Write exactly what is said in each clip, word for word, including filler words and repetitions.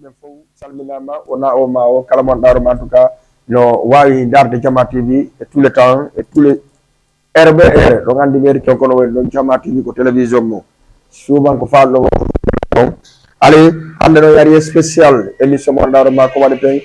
Ɓen fof salminaama, wona o ma o, kala mon ɗaaro ma, en tout cas, no waawi ndaarde Jama T V e tous les temps, e tous les heure ɓe heure. Ɗon anndi mairie ton kono woni ɗon Jama T V ko télévision mo. Souvent ko faalɗo mo. Allez, hannde noon yari spécial émission mo ɗaaro ma ko waɗeten.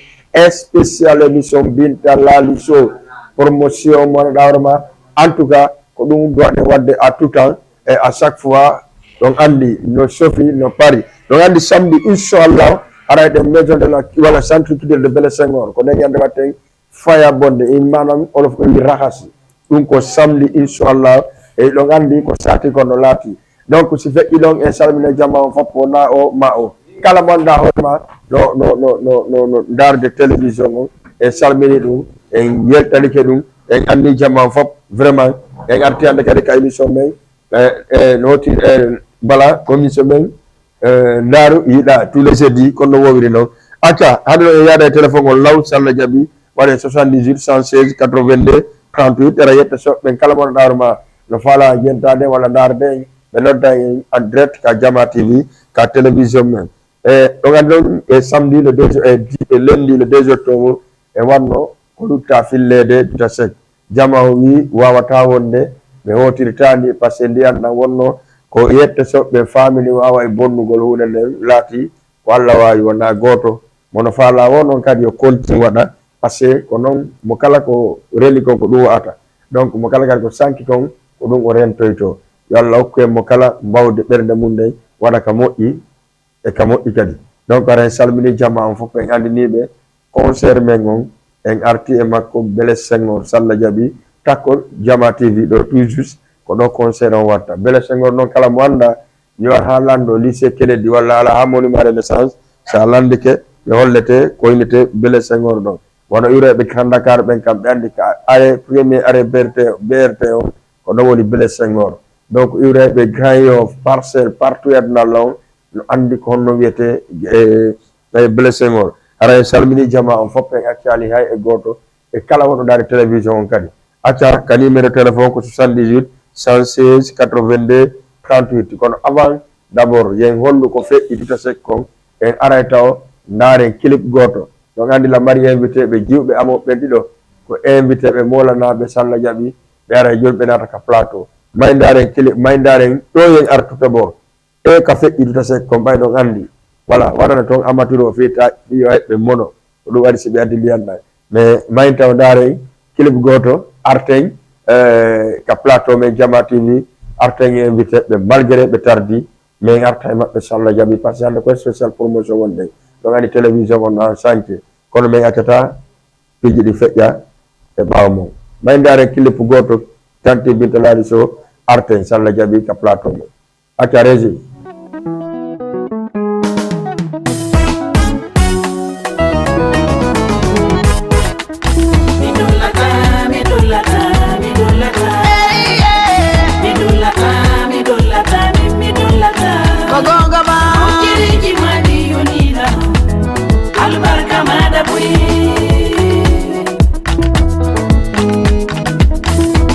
Spécial émission Binta Lali Show. Promotion mo ɗaaro ma. En tout cas, ko ɗum ɗo waɗde à tout temps et à chaque fois. Ɗon anndi no sofi, no pari. Ɗon anndi samedi, inchallah, ara e ɗen maison de la, walla centre culturel de Bele Senghor. Ko ɗen yande waɗten faya bonde, in manam olof ko wi rahasi. Ɗum ko samedi, inchallah. E ɗon anndi ko sati ko no laati. Donc, si feƴƴi ɗon, en salmina jama on fof, wona o ma o. Kala mo annda hoore ma, no, no, no, no, no, no ndaarde télévision on, en salmini ɗum, en yeltanike ɗum, en anni jama on fof, vraiment, en arti hannde kadi ka émission men, e, e, no woti, e, bala, commission men, e, ndaaru, yiɗa, tous les jeudis, kono no wowiri noon. Acca, hannde ɗo en yaada e téléphone on law, so Allah jaɓi, waɗe soixante-dix-huit, cent seize, quatre-vingt-deux, trente-huit, era yetta soɓɓe ɓen kala mo ɗaaro ma, no faala yentade walla ndaarde en, ɓe nodda en en direct ka Jama T V, ka télévision men. E, ɗon anndi noon, e samedi le deux, e, e lundi le deux octobre, e wanno ko lutta filleede Duta Sek. Jama o wi wawata wonde, ɓe hootirtaani, par ce que ndiyan ɗan wonno ko yette soɓɓe family waawa e bonnugol huunde nden, laati ko Allah waawi, wona gooto. Mono faala o noon kadi yo kontin waɗa, par ce que ko noon mo kala ko reli kon ko ɗum wa'ata. Donc mo kala kadi ko sanki kon ko ɗum o rentoyto. Yo Allah hokku en mo kala mbawde ɓernde mum nden waɗa ka moƴƴi e ka moƴƴi kadi. Donc ara en salmini jama on fof, en anndini ɓe concert men on, en arti e makko Bele Senghor, so Allah jaɓi, takko Jama T V ɗo tout juste, ko ɗo concert on watta. Bele Senghor noon kala mo annda, yo ar ha lanndo lycée Kennedy walla ala ha monument Renaissance, so a lanndike, ɓe hollete ko innete Bele Senghor ɗon. Wano iwrayɓe Grand Dakar ɓen kam, ɓe anndi ka arrêt, premier arrêt B R T, B R T on, ko ɗon woni Bele Senghor. Donc iwrayɓe Grand Yoff, Parcelles, partout e aduna on, no anndi ko honno wiyete, e, e Bele Senghor. Hara en salmini jama on fof, en accali hay e gooto, e kala wonɗo ndaari télévision on kadi. Acca ka numéro téléphone ko soixante-dix-huit, cent seize, quatre-vingt-deux, trente-huit. Kono avant, d'abord, yen hollu ko feƴƴi Duta Sek kon, en aray taw ndaaren clip gooto. Ɗon anndi la mari invité ɓe jiwɓe amoɓe ɓen ɗiɗo, ko invité ɓe moolanaaɓe, so Allah jaɓi, ɓe ara e jooni ɓe naata ka plateau. May ndaaren clip, may ndaaren ɗo yen artu d'abord. E ka feƴƴi Duta Sek kon ɓay ɗon anndi. Voilà, waɗana toon amateur o fii ta, fii yo heɓɓe mono. Ko ɗum waɗi si ɓe addi ndiyan ɗan. Mais may taw ndaaren clip gooto, arten, eh, ka plateau men Jama T V, arten e invité ɓe malgré ɓe tardi, mais en arta e maɓɓe so Allah jaɓi, par ce que hannde ko spécial promotion wonɗen. Ɗon anndi télévision on no en chantier. Kono men accata piiji ɗi feƴƴa e ɓaawo mum. May ndaaren clip gooto, Tante Binta Lali Show, arten so Allah jaɓi ka plateau men. Acca régie. Ko goonga ma. Albarka maɗa ɓuri.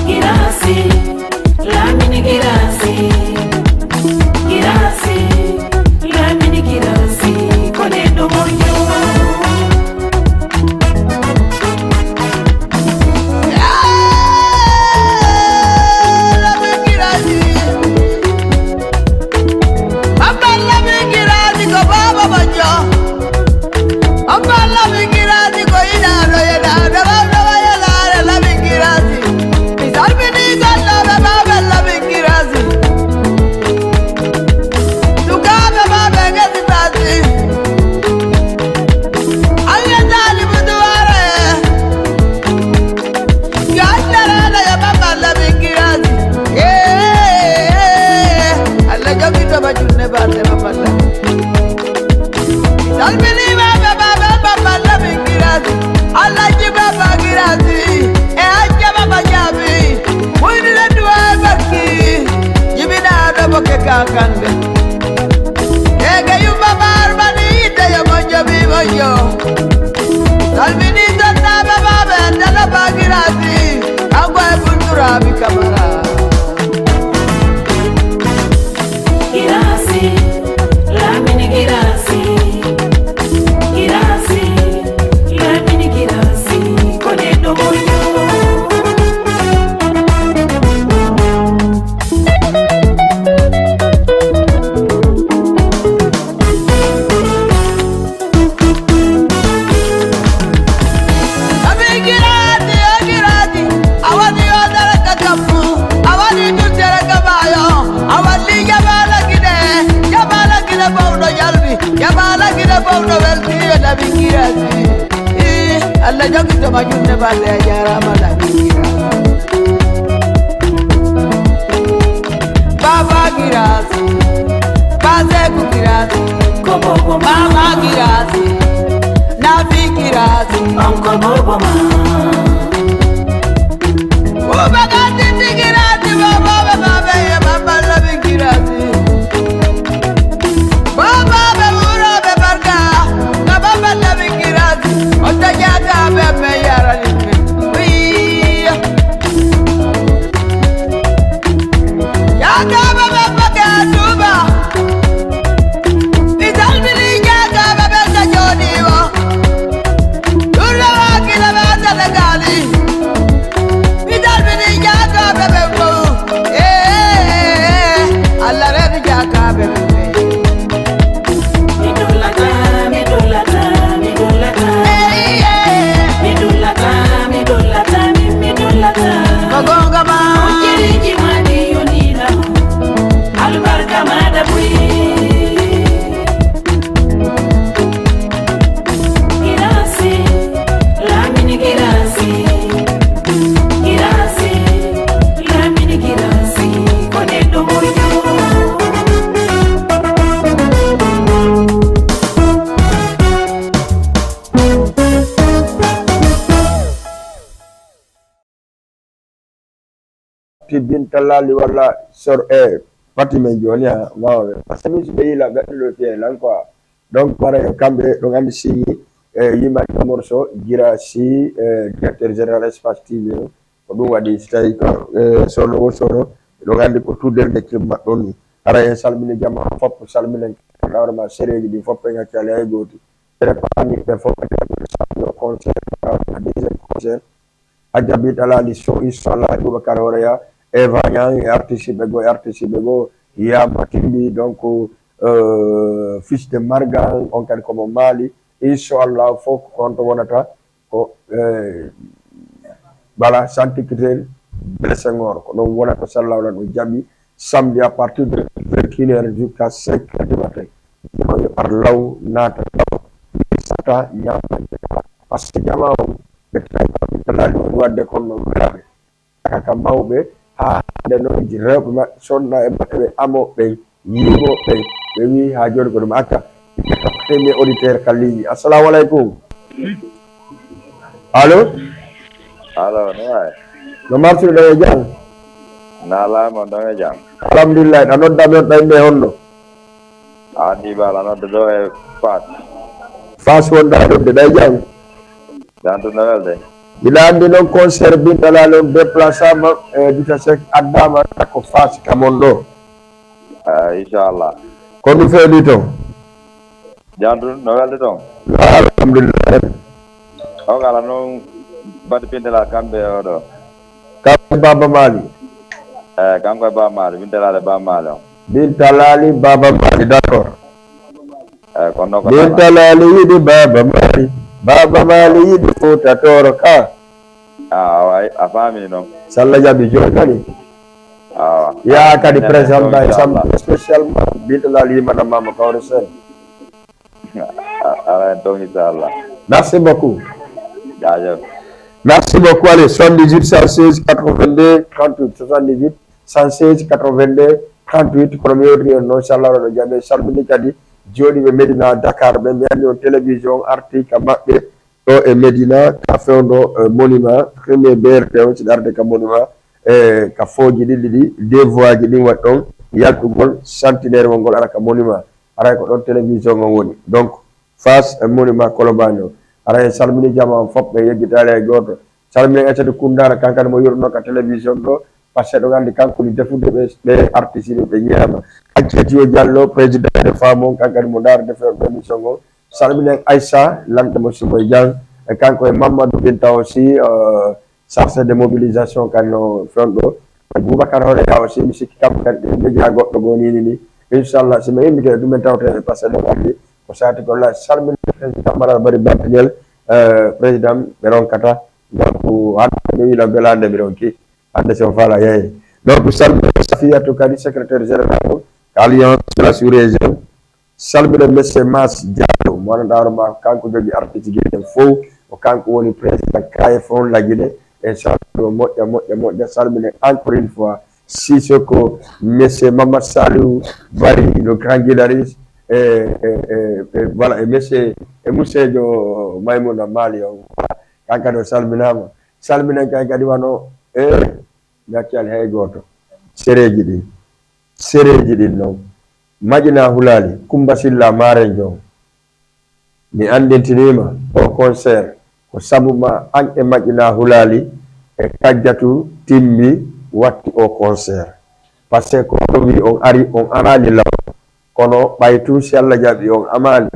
Girasi, lamini girasi. Baba Girasi, Nafi Girasi, Uncle Bobo Ma. Uba Gati Girasi, Baba, Baba, Baba, Baba, Labi Girasi. Baba, Baba, Ura, Baba, Barka, Baba, Baba, Labi Girasi. Ota Jaga, Baba, Yara, Limi. Wi. Jaga, Baba, Baba, Tuba. Mi salmini jaagaaɓe ɓe ka jooɗii o. Ɗum rewaa gila ɓe Senegaali. Mi salmini jaagaaɓe ɓe fof. Eh, Allah reeni jaagaaɓe ɓe. Mi dullata, mi dullata, mi dullata. Eh, eh. Mi dullata, mi dullata, mi, mi dullata. Ko goonga ma. Hojjiriiji ma ɗi yoniiɗa. Albarka maaɗa buy. Girasi, Lamini Girasi. Girasi, Lamini Girasi. Ko neɗɗo moƴƴo. Ti Binta Lali walla sor e pati men joni ha mawɓe. Parce que min si ɓe yila ɓe ɗo fiye lan quoi. Donc, pareil, kamɓe ɗo gandi si e yima morceau gira si e directeur général Espace T V o. Ko ɗum waɗi si tawi ko e sono o sono ɗo gandi ko tout dernier clip maɓɓe on ni. Ara en salmini jama fop, salminen nawrema séréji ɗi fop en accali hay gooti. Ene paami ɓe fof kadi salmino concert, deuxième concert. A jaɓi ɗalaali so, inchallah, Boubacar Horeya, Eva Niang e artiste ɓe goo, e artiste ɓe goo, Yama Timbi, donc, euh, Fils de Margan, on kadi komo Mali. Inchallah, fof ko honto wonata, ko, euh, voilà, Santi Kitel, Bele Senghor, ko ɗon wonata, sallah wona ɗum jaɓi, samedi à partir de vingt et une heures jusqu'à cinq heures du matin. Jama yo ar law, naata law, sata, ñaama, parce que jama o, ɓe tawi ko ɓe talaali on wadde kono no welaɓe. Aka ka mawɓe, haa hannde noon rewɓe maɓɓe, sonna e maɓɓe, ɓe amo, ɓe yiimo, ɓe, ɓe wii haa jooni ko ɗum acca. Premier auditeur ka ligne. Assalamu aleykum. Allo? Allo, no waay? No martude ɗo e jam? Na laamo ɗo e jam. Alhamdulillah, a nodda mi on ɗo e honno? A di bala nodda ɗo e Fass. Fass wonda ɗo de ɗo e jam. Jantu no welde. Mbiɗa anndi noon concert Binta Lali on déplacama e Dita Seck addama ko Fass ka mon ɗo. Ah, inchallah. Ko mi feewi toon. Jantu no welde toon. Alhamdulillah. O kala noon mbaɗi Binta Lali kamɓe o ɗo. Kamɓe Baba Mali. Eh, kanko e Baba Mali, Binta Lali e Baba Mali o. Binta Lali, Baba Mali, d'accord. Eh, kono ko Binta Lali yiɗi Baba Mali. Baba Mali yiɗi Fouta Tooro ka. Ah, awa, a faami noon. Salla jaɓi jooni kadi. Awa. Ya kadi président Baye Sam, spécialement Binta Lali yimana Mama Kawre Sen. Ala en toon, inchallah. Merci beaucoup. Jaajëf. Merci beaucoup. Allez, soixante-dix-huit, cent seize, quatre-vingt-deux, trente-huit, soixante-dix-huit, cent seize, quatre-vingt-deux, trente-huit, kono mi yewtiri en noon, inchallah, oɗo jaɓe salmini kadi jooɗiiɓe Médina, Dakar ɓe, mi anndi on télévision arti ka maɓɓe ɗo e Médina, ka fewndo, eh, monument, premier B R T o, si arde ka monument, eh, ka fooji ɗiɗi ɗi, deux voies ji ɗin waɗi ɗon, yaltugol centenaire wongol ara ka monument. Aray ko ɗon télévision on woni. Donc, Fass e monument Colobane o. Aray en salmini jama on fop, ɓe yeggitaali hay gooto. Salmini Aissata Koundara, kankadi mo yurno ka télévision ɗo, parce que ɗon anndi kanko ni defude ɓe, ɓe artiste ɓe, ɓe ñaama. Ancetio Diallo, président de femme on, kankadi mo ndaara defe on émission on. Salmini en Aissa, lanɗo mo Sumoy Diang, e kanko e Mamadou Binta aussi, euh, chargé de mobilisation kan no fewndo. Boubacar Horeya aussi, mi sikki kamɓe kadi ɓe mbeja goɗɗo goo ni ni. Inchallah, si mi immike e ɗumen tawte e passé ɗo kadi, ko sati ko la salmini président Malal Bari Bantañel, euh, président ɓe ronkata. Donc, hannde mi wiɗa belande mi ronki. Hannde so fala yeey. Donc, salmini Safiatou kadi, secrétaire général o, Alliance de la sous-région. Salmina monsieur Mas Diallo, mo anndaa hoore maa, kanko jogi artiste Guinée fof, ko kanko woni président K F on la Guinée. E salmina moƴƴa, moƴƴa, moƴƴa. Salmina encore une fois, Sissoko, monsieur Mamadou Saliou Bari, le grand guidariste, e e e e voilà, e monsieur, e monsieur jo Maymuna Mali on, kan kadi o salminaama. Salminen kan kadi wano e mi accali hay gooto. Sereeji ɗin, sereeji ɗin noon, Maƴina Hulaali, Kumba Silla Maarenjo. Mi anndintiniima o concert ko sabu ma an e Maƴina Hulaali e Kajjatu Timbi watti o concert. Parce que ko on wi on ari, on araani law. Kono ɓay tun si Allah jaɓi on amaali,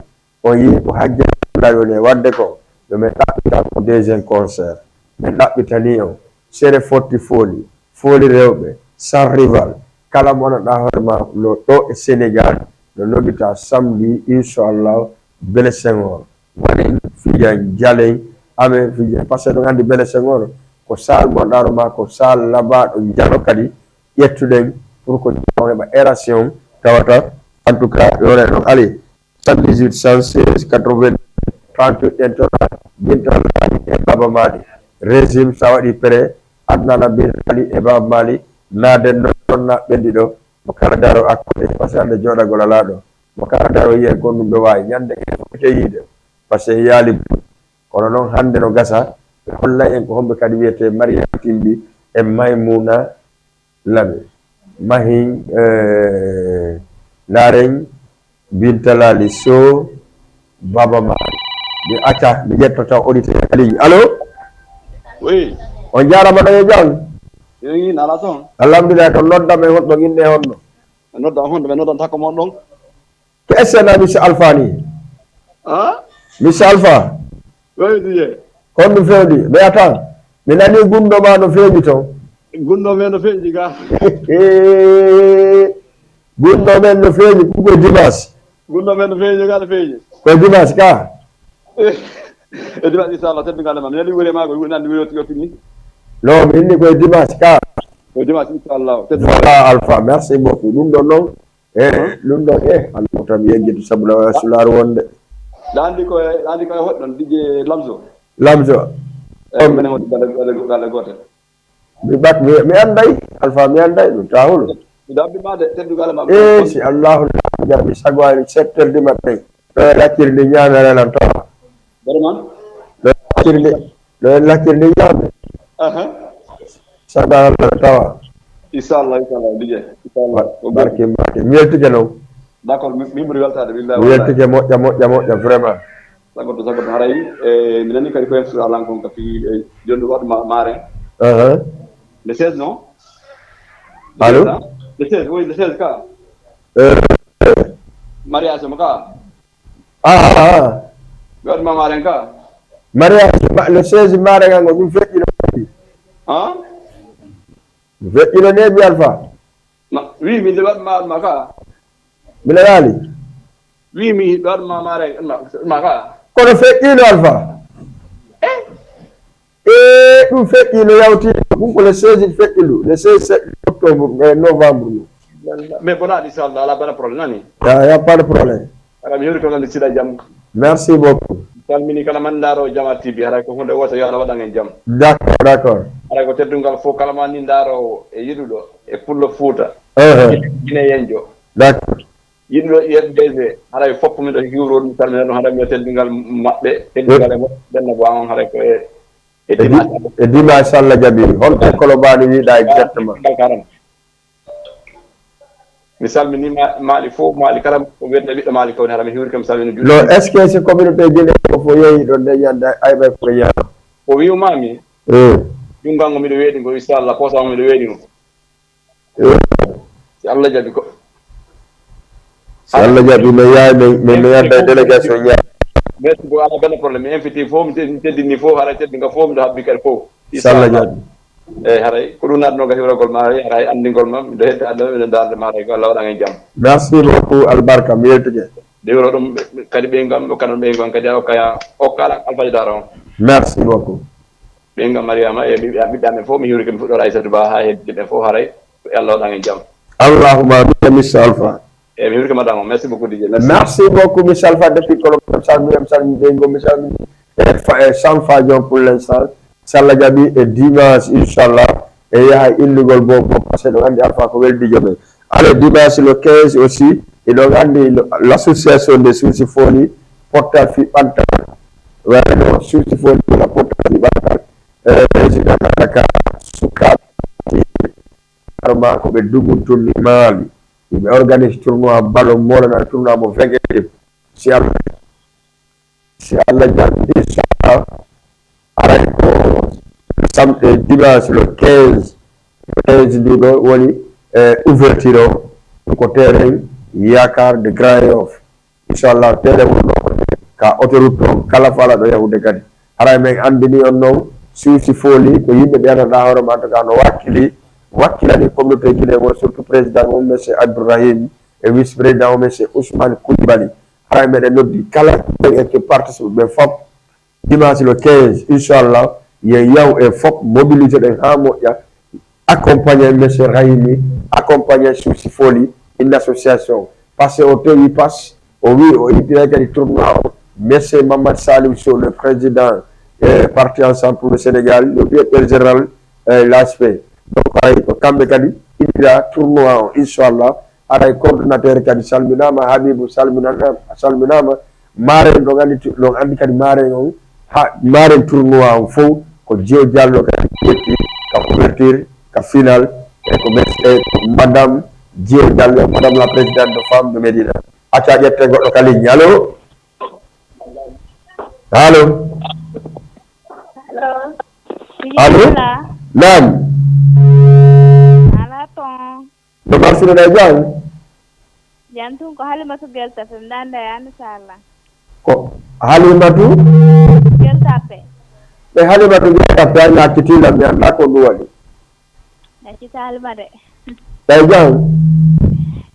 on yii ko Hajjatu Hulaali woni e waɗde ko, yo min ɗaɓɓitan on deuxième concert. Min ɗaɓɓitanii on Sere Fotti Fooli, Fooli Rewɓe, Sans Rival. Kala mo nanaɗaa hoore maa no ɗo e Sénégal, no nodditaa samedi, inchallah, Bele Senghor. Waɗen, fijan, jalen, amen fijan. Parce que ɗon anndi Bele Senghor ko saal mo nanaɗaa hoore maa, ko saal labaaɗo, jalo kadi ƴettuɗen pour que on heɓa ération tawata, en tout cas, yo waɗe ɗon. Allez, soixante-dix-huit, cent seize, quatre-vingts, trente-huit, en tona, Binta Laali e Baaba Maali. Régime, sa waɗi prêt, Adnana Binta Laali e Baaba Maali, naaden ɗon, ɗon na ɓenndi ɗo. Mo kala daro akkude, parce que hannde jooɗagol alaa ɗo. Mo kala daro yiya gonɗum ɗo waawi. Ñande e fof te yiide, parce que yaali. Kono noon hannde no gasa, ɓe holla en ko homɓe kadi wiyetee Mariama Timbi e Maymuna Labe. Mahin, eh, ndaaren Binta Laali Sow, Baaba Maali. Mi acca, mi ƴetta taw auditeur en ligne. Allo? Oui. On jaaraama, ɗo e jam? Eyi, nala toon. Alhamdulillah, ko nodda men honɗo, innde honno? Mi nodda honɗo, mi noddan takko mon ɗon. Ko S N A Mister Alpha ni? Ah? Mister Alpha? Oui, D J. Honɗum fewndi? Mi atan. Mi nani gunndo ma no feeñi toon. Gunndo men no feeñi ga. Gunndo men no feeñi, ko koye dimanche. Gunndo men no feeñi ga, no feeñi. Koye dimanche ka? E dimanche, inchallah, teddungal ma. Mi nani wure ma ko, nani wure o fini. Non, mi inni koye dimanche ka. Koye dimanche, inchallah. Voilà, Alpha, merci beaucoup. Ɗum ɗon noon, e, ɗum ɗon, e, an ko tan yejjiti sabu lawa sulaar wonde. Ɗa anndi ko, ɗa anndi ko e hoɗɗon, D J Lamzo. Lamzo. E, minen woni galle, galle, galle gootel. Mi ɓat-, mi, mi annday, Alpha, mi annday ɗum, taa hulu. Mi dabbi ma de, teddungal ma. E, si Allahu jaɓi, sago ari sept heures du matin. Ɗo e laccirde ñaamere lan tawa. Vraiment? Ɗo e laccirde, ɗo e laccirde ñaame. Aha. Sago lan tawa. Inchallah, inchallah, D J. Inchallah. Barke, barke. Mi weltike noon. D'accord, mi, mi ɓuri weltaade, billahi. Mi weltike moƴƴa, moƴƴa, moƴƴa, vraiment. Sagoto, sagoto, haray, e, mi nani kadi ko en sura lan kon ka fi, e, jonɗo waɗ ma, mare. Aha. Le seize, non? Allô? Le seize, oui, le seize ka. Euh. Mariage mo ka. Ah, ah, ah. Mi waɗ ma mare ka. Mariage, ma, le seize mare ka ngo ɗum feƴƴino. Ah? Ɗum feƴƴino ne, bi Alpha. Ma, wi mi nde waɗ ma, ma ka. Mbiɗa yaali. Wi mi ɗo waɗ ma, ma, ma, ma ka. Kono feƴƴiino, Alpha. Eh? Eh, ɗum feƴƴiino yawti. Ɗum ko le seize feƴƴi ndu. Le seize se-, octobre, eh, novembre ndu. Mais bon, inchallah, ala bana problème, nani? Ya, ya, pas de problème. Ala mi hewri ko nande sila jam. Merci beaucoup. Salmini kala man ndaaro Jama T V, haray ko hunde woote, yo Allah waɗan en jam. D'accord, d'accord. Haray ko teddungal fof kala man ni ndaaro e yiɗuɗo e pullo Fuuta. Uh-huh. Guinéen jo. D'accord. Yiɗuɗo U F D G, haray fof miɗo hiwro ɗum, salmina ɗum, haray miɗo teddungal maɓɓe, teddungal e moƴƴo, ɓenna bo on haray ko e, e E di-, dimanche. E dimanche, so Allah jaɓi. Holto Kolobani wiɗa exactement? Ngal karam. Mi salmini Ma-, Mali fof, Mali kala ko wiyetee ɓiɗɗo Mali ko woni, hara mi hiwri kam, mi salmini juulɓe. Non, est-ce que si communauté Guinée ko fof yehi ɗon nde ñande ay ɓay ko ñaama? O wi'u ma mi, eh, junngango miɗo weeɗi ngo, inchallah, posango miɗo weeɗi ngo. Eh. Si Allah jaɓi ko. Si Allah jaɓi, mi yahay, mi, mi, mi adda e délégation ñaama. Merci beaucoup, ala benn problème. Mi invité fof, mi te-, mi teddini fof, hara teddunga fof, miɗo habbi kadi fof. Si Allah jaɓi. Eeyi, haray ko ɗum naatnoo ga hiwragol ma, haray, haray anndingol ma, miɗo hedda Alla, miɗo ndaarde ma, haray ko Alla waɗan en jam. Merci beaucoup, albarka, mi weltike. Dewro ɗum kadi ɓeyngu am, okkanon ɓeyngu am kadi, a okka, okka Alfaji Daara on. Merci beaucoup. Ɓeyngu am Mariama e ɓiɓɓe, ɓiɓɓe amen fof, mi hiwrike, mi fuɗɗoora Aissatou Ba haa heddiiɓe ɓe fof, haray ko Alla waɗan en jam. Allahumma amin, Mister Alpha. Eeyi, mi hiwrike madame on. Merci beaucoup, D J. Merci. Merci beaucoup, Mister Alpha, depuis Colombo, mi salmini, mi salmini ɓeyngu, mi salmini e fa-, e Sanfa Dion pour l'instant. Si Allah jaɓi e dimanche, inchallah, e yaha illugol bo, bo, parce que ɗum anndi Alpha ko weldiijo men. Allez, dimanche le quinze aussi, Hiɗon anndi lo- l'association de Suusi Fooli pottal fii ɓantal. Wayno Suusi Fooli la pottal fii ɓantal. Eh, président ka sukaaɓe aro maa ko ɓe duguntun ni maali. Hiɓe organise tournoi ballon moolana tournoi mo vingt équipe. Si Allah si Allah jaɓi, inchallah, aray ko samedi, dimanche le quinze. Quinze ndu ɗo woni e ouverture o ko terrain Yakar de Grand Yoff. Inchallah, terrain won ɗo ka autoroute on kala fala ɗo yahude kadi. Haray men andini on noon, Suusi Fooli ko yimɓe ɓe anndanɗaa hoore ma, en tout cas no wakkili wakkilani communauté guinéen o, surtout président o monsieur Abdourahim e vice président o monsieur Ousmane Koulibaly. Haray meɗen noddi kala ɓen e participant ɓen fof. Dimanche le quinze, inchallah, yo yaw e fof mobilisé ɗen haa moƴƴa. Accompagné monsieur Rahimi, accompagné Suusi Fooli, une association. Parce que o tawi passe, o wi o ittinay kadi tournoi o. Monsieur Mamadou Saliou Sow, le président eh, parti Ensemble pour le Sénégal, le directeur général eh, l'ASP. Donc aray ko kamɓe kadi ittira tournoi o, inchallah. Aray coordonnateur kadi salminaama, Habibou salminaama, salminaama. Maren ɗon anndi, ɗon anndi kadi maren on, ha maren tournoi on fof ko Jio Diallo kadi ƴetti ka ouverture, ka final, e ko mes- e ko madame Jio Diallo, madame la présidente de femme de Médina. Acca ƴetten goɗɗo ka ligne. Allo? Allo? Allo? Allo? Naam. Ala ton. No mbaɗɗon e jam? Jam tun, ko Halimatu Geltape, mi ɗon nodda e Annasaala. Ko Halimatu? Geltape. Ɓe Halimatu Geltape, a acciti lan, mi anndaa ko ɗun waɗi. Accitaali ma de. Ɓay jam?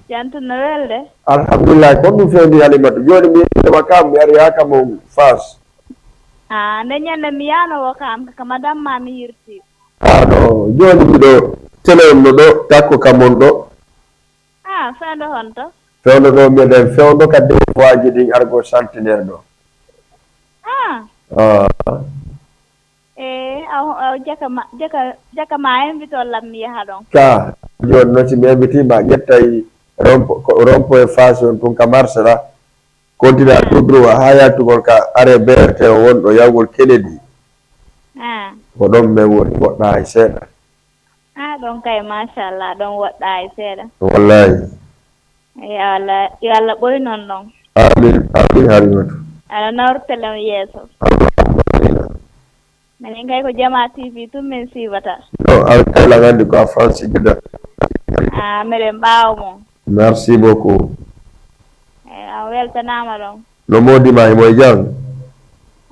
Jam tun, no welde? Alhamdulillah, ko honɗun fewndi Halimatu? Jooni mi yehi Wakaam, mi ari haa ka mon Faas. Ah, nde ñannde mi yaano Wakaam, ka madame ma mi yirti. Ah, no, jooni miɗo télé on no ɗo, takko ka mon ɗo. Ah, fewndo honto? Fewndo ɗo, miɗen fewndo ka deux voies ji ɗin argo Centenaire ɗo. Ah. Ah. Eh, aw, aw, jaka ma, jaka, jaka ma invite on lan mi yaha ɗon. Ka, jooni non si mi invite ma, ƴettay rompo, ko rompo e façon tun ka marché la. Continue tout droit, haa yattugol ka arrêt B R T o wonɗo yawgol Kennedy. Ah. Ko ɗon men woni, woɗɗaay seeɗa. Ah, ɗon kay, machallah, ɗon woɗɗaay seeɗa. Wallahi. Yo Allah, yo Allah ɓoynon ɗon. Amin, amin, Halimatu. Allah nawrtelen yeeso. Allahumma amina. Minen kay ko Jama T V tun min siwata. No, alkayla nganndi ko a fansi gida. Ah, meɗen ɓaawo mon. Merci beaucoup. Eh, a weltanaama ɗon. No moodi ma, himo e jam?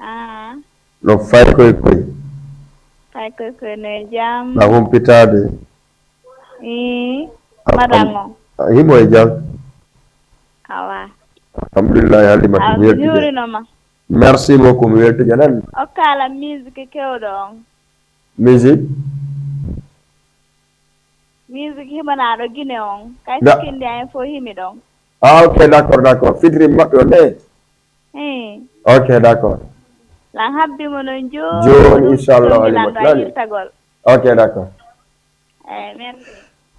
Ah. No fay koy koy. Fay koy koy no e jam. Na humpitaade. Ii, madame o. Himo e jam. Awa. Alhamdulillah, Halimatu. Awa, mi juurinoma. Merci beaucoup, mi weltike nan. Okkaala musique kewɗo on. Musique? Musique himanaaɗo Guinée on. Kay Da- sikkindi en fof himi ɗon. Ah, ok, d'accord, d'accord. Fitiri maɓɓe on de? Ii. Ok, d'accord. Lan habbi mo non jooni. Jooni, inchallah, Halimatu. Lan nani? Yirtagol. Ok, d'accord. Eh, merci.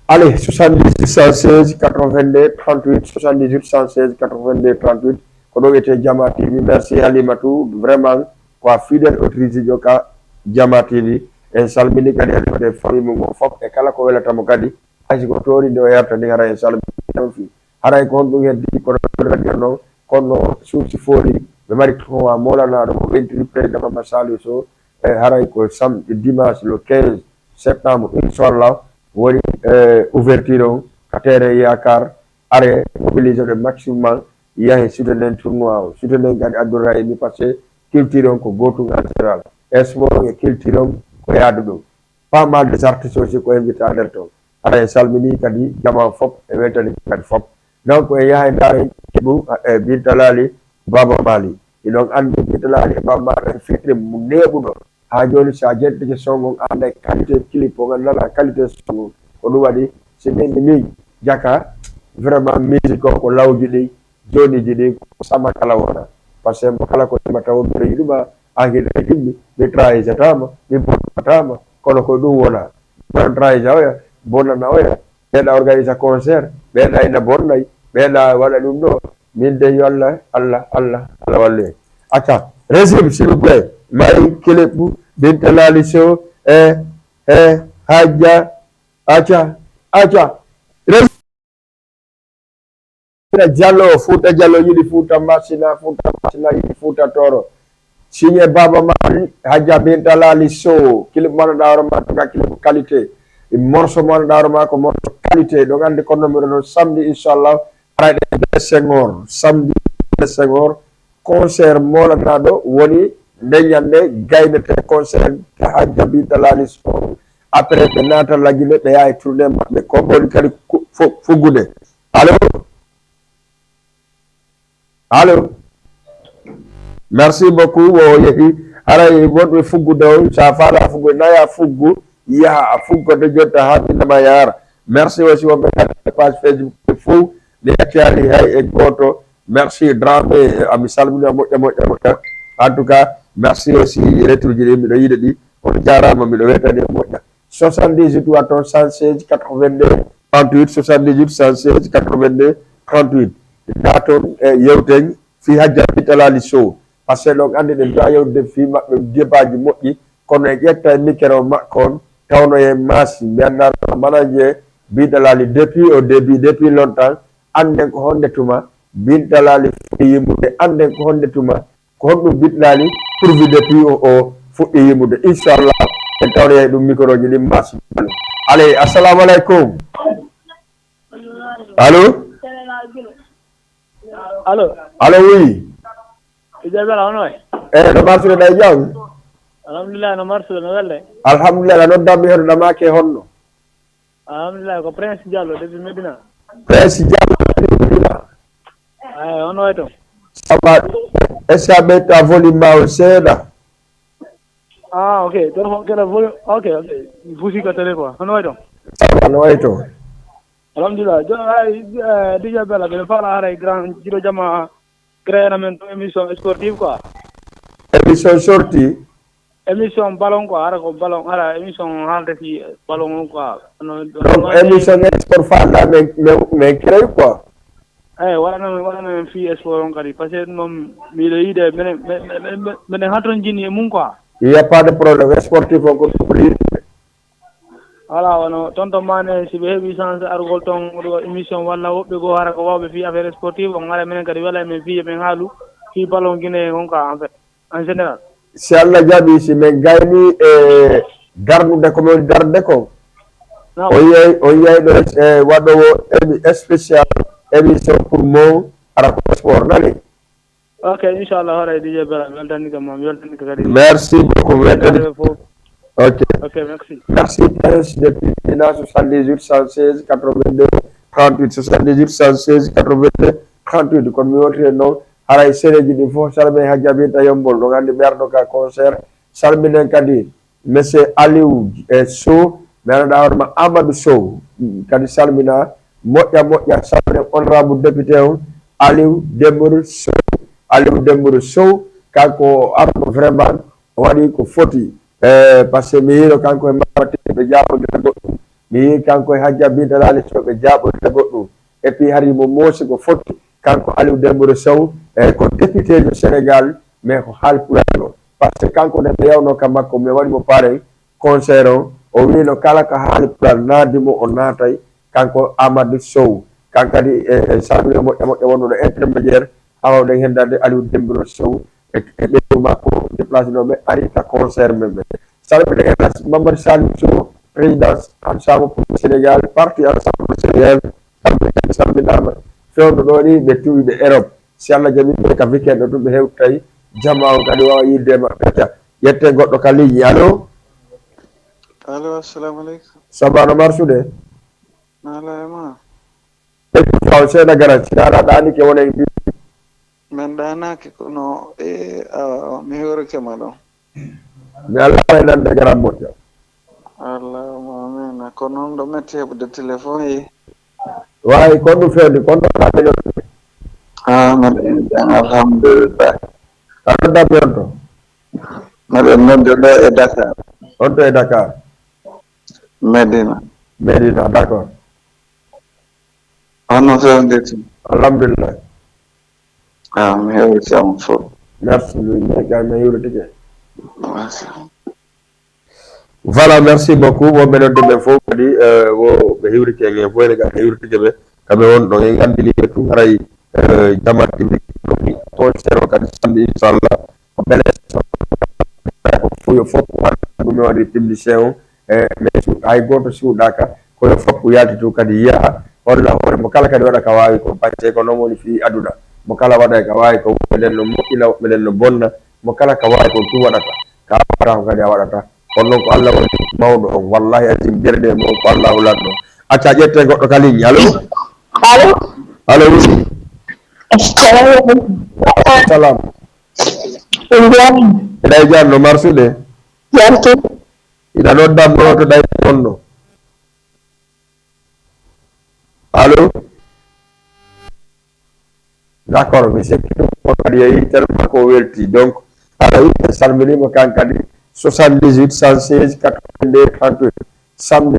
Allez, soixante-dix-huit cent seize quatre-vingt-deux trente-huit, soixante-dix-huit cent seize quatre-vingt-deux trente-huit. Ko ɗo wiyetee Jama T V. Merci Halimatu, vraiment ko a fidèle auditrice jo ka Jama T V. En salmini kadi Halimatu e famille mum on fof e kala ko welata mo kadi. Hay si ko toori nde o yarta ni, hara en salmini on fii. Haray ko honɗum heddi kono radio non, kono Suusi Fooli, ɓe mari tournoi moolanaaɗo mo ɓentiri président Mamadou Saliou Sow, e haray ko samedi, dimanche le quinze septembre, inchallah, woni, eh, ouverture on ka terrain Yakar, are mobilisé ɗo maximum, yahe soutenir tournoi o, soutenir kadi Abdourahimi, parce que culture on ko gootum en général. Sport e culture on ko yaadu ɗum. Pas mal des artistes aussi ko invité nder ton. Hara en salmini kadi jama fof, e weltani kadi fof. Donc e yaha e ndaara ɗum e Binta Laali, Baba Maali. Hiɗon anndi Binta Laali e Baba Maali en fitiri mu neeɓuɗo. Haa jooni so a jentike son on, a annday qualité clip on, a nana qualité son on. Ko ɗum waɗi si min mi jaka vraiment musique o ko lawji ɗi, jooni ji ɗi ko sama kala wona. Parce que mo kala ko yima taw mbiɗo yiɗuma, an hiɗa yimmi, mi trahissatama, mi bonnatama, kono ko ɗum wona. Mon trahisa oya, bonnana oya, ɓeeɗa organisa concert, ɓeeɗa ina bonnay, Ɓeeɗa waɗa ɗum ɗo. Min de yo Allah, Allah, Allah, Allah wallu en. Acca, régime, s'il vous plaît. Mayi Keleɓu, Binta Lali Sow, e, e, Hajja, acca, acca. Régime. Fuuta Jallo, Fuuta Jallo yiɗi Fuuta Masina, Fuuta Masina yiɗi Fuuta Tooro. Signé Baba Maal, Hajja Binta Lali Sow, clip mo annduɗaa hoore ma, ko clip qualité. Morceau mo annduɗaa hoore ma, ko morceau qualité. Ɗon anndi ko numéro ɗon samedi, inchallah. Arayɗe bee Senghor, samedi bee Senghor. Concert moolanaɗo woni nde ñannde gaynete concert Hajja Binta Lali Sow. Après, ɓe naata Lagine, ɓe yaha e tournée maɓɓe. Ko woni kadi ku-, fu-, fuggude. Allo? Allo? Merci beaucoup. Wo yehi. Haray wonɓe fuggude on, sa faala fuggude, naya fuggu, yaha a fuggo de jotta haa ɓinda ma yaara. Merci aussi wonɓe kadi e page Facebook fof. Mi accani hay e gooto. Merci Dramé, eh, ami salmina moƴƴa, moƴƴa, moƴƴa. En tout cas, merci aussi retour ji ɗi miɗo yiɗa ɗi. On jaaraama, miɗo weltani on moƴƴa. Soixante-dix-huit watton cent seize quatre-vingt-deux trente-huit, soixante-dix-huit cent seize quatre-vingt-deux trente-huit. Nda toon e yewten fii Hajja Binta Lali Sow. Parce que ɗon anndi ɗen duwa yewtude fii maɓɓe debaaji moƴƴi, kono e ƴetta e micro makko on, tawno e maasi, mi anndaa no manager Binta Lali depuis au début, depuis longtemps, annden ko honde tuma Binta Lali fuɗɗi yimbude, annden ko honde tuma, ko honɗum Binta Lali pourvu depuis o, o fuɗɗi yimbude. Inchallah, en tawnoyay ɗum micro ji ɗin maasi. Allez, assalamu alaikum. Allo? Allo? Allo, oui. Ijo Bela, hono wayi? Eh, no marsude ɗa e jam? Alhamdulillah, no marsude, no welde? Alhamdulillah, no dammi hono ɗa make honno? Alhamdulillah, ko Prince Diallo depuis Medina. Prince Diallo depuis Medina. Eh, hono wayi toon? Ça va. Est-ce que a ɓeyta volume ma o seeɗa? Ah, ok. Téléphone kene volume. Ok, ok. Mi fusi ko télé quoi. Hono wayi toon? Ça va, no wayi toon? Alhamdulillah. Jooni hay, eh, D J Bella, mbiɗa faala haray grand Jiɗo Jama créé na men ɗum émission sportive quoi. Émission sortie? Émission ballon quoi, hara ko ballon, hara émission haalde fi ballon on quoi. Hono, donc, hono émission sport faala men, men, men créé quoi. Eyi, waɗana men, waɗana men fii sport on kadi, parce que noon miɗo yiide minen, minen, minen, minen hatonjini e mum quoi. Il y a pas de problème, sportif on ko ɗum ɓuri yiɗde. Voilà, wano tonton Mané, si ɓe heɓi chance argol toon ɗo émission walla woɓɓe goo hara ko waawɓe fii affaire sportive on, hara minen kadi wela e men fii emin haalu fii ballon Guinée on quoi, en fait, en général. Si Allah jaɓi, si min gayni e darnude ko min darde ko, non, on yiyay, on yiyay ɗo e waɗoowo émi-, spécial émission pour mo ara ko sport, nani? Ok, inchallah, hoore D J Bella, mi weltanii ka ma, mi weltanii ka kadi. Merci beaucoup, mi weltanii. Fof. Ok. Ok, merci. Merci, Prince, depuis Medina, soixante-dix-huit cent seize quatre-vingt-deux trente-huit, soixante-dix-huit cent seize quatre-vingt-deux trente-huit. Kono mi wontiri noon, haray sereji ɗi fof, Salma e Hajja Binta Yombol, ɗo nganndi ɓerɗo ka concert. Salminen kadi Monsieur Aliou, eh, Sow, mi anndaa hoore ma Amadou Sow, kadi salmina, moƴƴa, moƴƴa, salmina honorable député on, Aliou Dembourou Sow. Aliou Dembourou Sow, kanko o arno vraiment, o waɗi ko foti. Eh, parce que mi yiino kanko e Mama Tine ɓe jaaɓodira goɗɗum. Mi yii kanko e Hajja Binta Lali Sow ɓe jaaɓodira goɗɗum. Et puis hari mo moosi ko foti. Kanko Aliou Dembourou Sow, eh, ko député jo Sénégal, mais ko haalpulaar o. Parce que kanko ne ɓe yawno ka makko, mi waɗi mo pareil, concert on, o wiino kala ko haalpulaar naadi mo, o naatay, kanko Amadou Sow. Kan kadi, eh, eh, salmina moƴƴa moƴƴa wonduɗo intermédiaire, haawɗen hen darde Aliou Dembourou Sow, e, e ɓeyngu makko déplacé ɗo ɓe ari ka concert men ɓe. Salmina Elas Mamadou Salim Sow, président Ensemble pour le Sénégal, parti Ensemble pour le Sénégal, kamɓe kadi salminaama. Fewndo ɗo ni ɓe tuwi ɓe Europe. Si Allah jaɓi ɓe ka weekend ɗo tun ɓe hewtay jama on kadi wawa yidde e maɓɓe. Acca, yette goɗɗo ka ligne. Allo? Allo, assalamu aleykum. Saba no marsude? Mala e ma. Ɓe faw seeɗa garan, si a ɗaanike wona e mbi. Min ɗaanaaki, kono, e, a, mi heɓorike ma ɗon. Mi Allah e nande garan moƴƴa. Allahumma amiin. Ko noon ɗo metti heɓude téléphone yi. Waawi, ko ɗum feewde, ko ɗum feewde. Ah, mbiɗa jam, alhamdulillah. A ɗo dammi on to? Mbiɗa nodde ɗo e Dakar. On to e Dakar? Medina. Medina, d'accord. Hono feewde tun? Alhamdulillah. Ah, mi hewti am fof. Merci, mi mi mi hiwritike. Merci. Voilà, merci beaucoup. Wonɓe nodde ɓe fof kadi eh, wo ɓe hiwrike en e fof ene kadi hiwritike ɓe. Kamɓe won ɗon en anndini ɓe tun haray eh, jamaat ɗi concert o kadi samedi inchallah. Ko bele ko fuyo fof ko ɗum e waɗi publicité on e mais hay gooto suuɗaaka. Koyo fof ko yalti tun kadi yaha holla hoore mo kala kadi waɗa ka waawi ko bacce ko noon woni fii aduna. Mo kala waɗa e ka waawi ko woɓɓe nden no moƴƴina woɓɓe nden no bonna. Mo kala ka waawi kon tun waɗata ka waɗata ko kadi a waɗata. Kono noon ko Allah woni mawɗo on wallahi azim berde mo ko Allahu lanɗo. Acca ƴetten goɗɗo ka ligne allo. Allo. Allo oui. Assalamu alaikum. Salam. Indian. Eɗa e janno marsude. Yanti. Ina noddam ɗo to ɗay honno. Allo. D'accord, mi sikki ɗum ko kadi yeeyi tellement ko welti. Donc aɗa witte salminima kan kadi soixante-dix-huit cent seize quatre-vingt-deux trente-huit. Samedi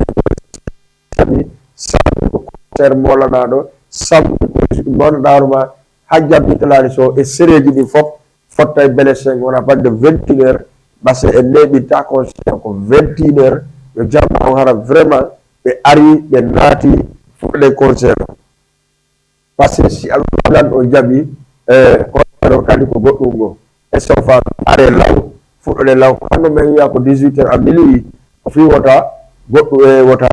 samedi samedi ko concert molanaɗo. Samedi ko mawnaɗaro ma hajjat mi talani so e sereji ɗin fof fotta e blessé on à partir de vingt et une heures. Parce que en neɓinta concert ko vingt et une heures. Yo jamma on hara vraiment ɓe ari ɓe naati fuɗɗoɗen concert o. Parce que si alwalan o jaɓi e concert o kadi ko goɗɗum ngo. E sofa are law fuɗɗoɗen law ko hanno men wiya ko dix-huit heures à minuit. Ko fi wota goɗɗum e wota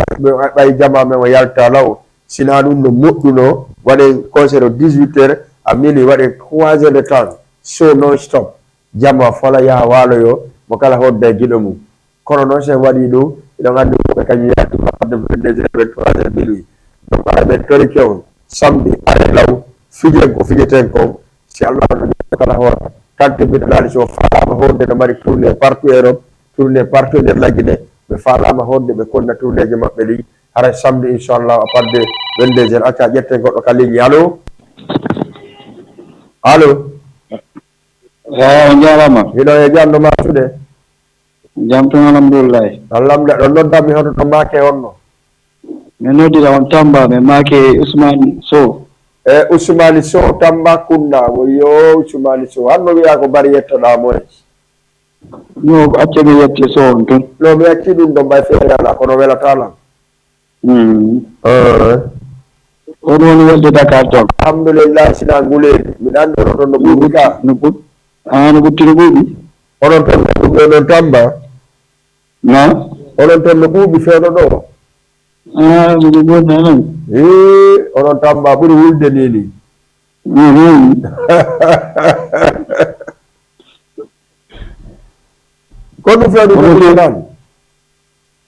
ɓay jama men o yalta law. Sina ɗum no moƴƴuno waɗen concert o dix-huit heures à minuit waɗen trois heures de temps so non stop. Jama fola yaha waloyo mo kala hodda e giɗo mum. Kono noon sen waɗi ɗum iɗon anndi woɓɓe kañum yalti fadde vingt-deux heures vingt-trois heures minuit. Donc ara ɓe torike on samedi are law fijen ko fijeten kon. Si Allah no kala hoota tante mbiɗo laali so faalama honde no mari tourné partout Europe, tourné partout nder lagine. Ɓe faalama honde ɓe konna tournéji maɓɓe ɗi. Hara samedi inchallah à part de vingt-deux heures acca ƴetten goɗɗo ka ligne allo. Allo. Eyi, on njaaraama. Hiɗo e jam no masude. Jam tan alhamdulillahi. Alhamdulillah ɗon noddami hoto to maake honno? Mi noddira on Tamba mi maake Ousmane Sow. E Ousmane Sow Tamba Kunda woyo Ousmane Sow hanno wiya ko bari yettoɗa mo e. No acce mi yetti Sow on tun. No mi acci ɗum ɗon ɓay feere ala kono welata lan. On woni welde Dakar toon. Alhamdulillah sina nguleedi miɗa anndi onon toon no ɓuuɓi ka. No ɓuuɓi. Ah, no ɓutti no ɓuuɓi. Onon toon no ɓuuɓi onon Tamba. Na? Onon toon no ɓuuɓi fewno ɗo. Ah, miɗo ɓuuɓi anan. Ee onon Tamba ɓuri wulde ni ni. Mhm. Ko ɗum fewno ɗo nan.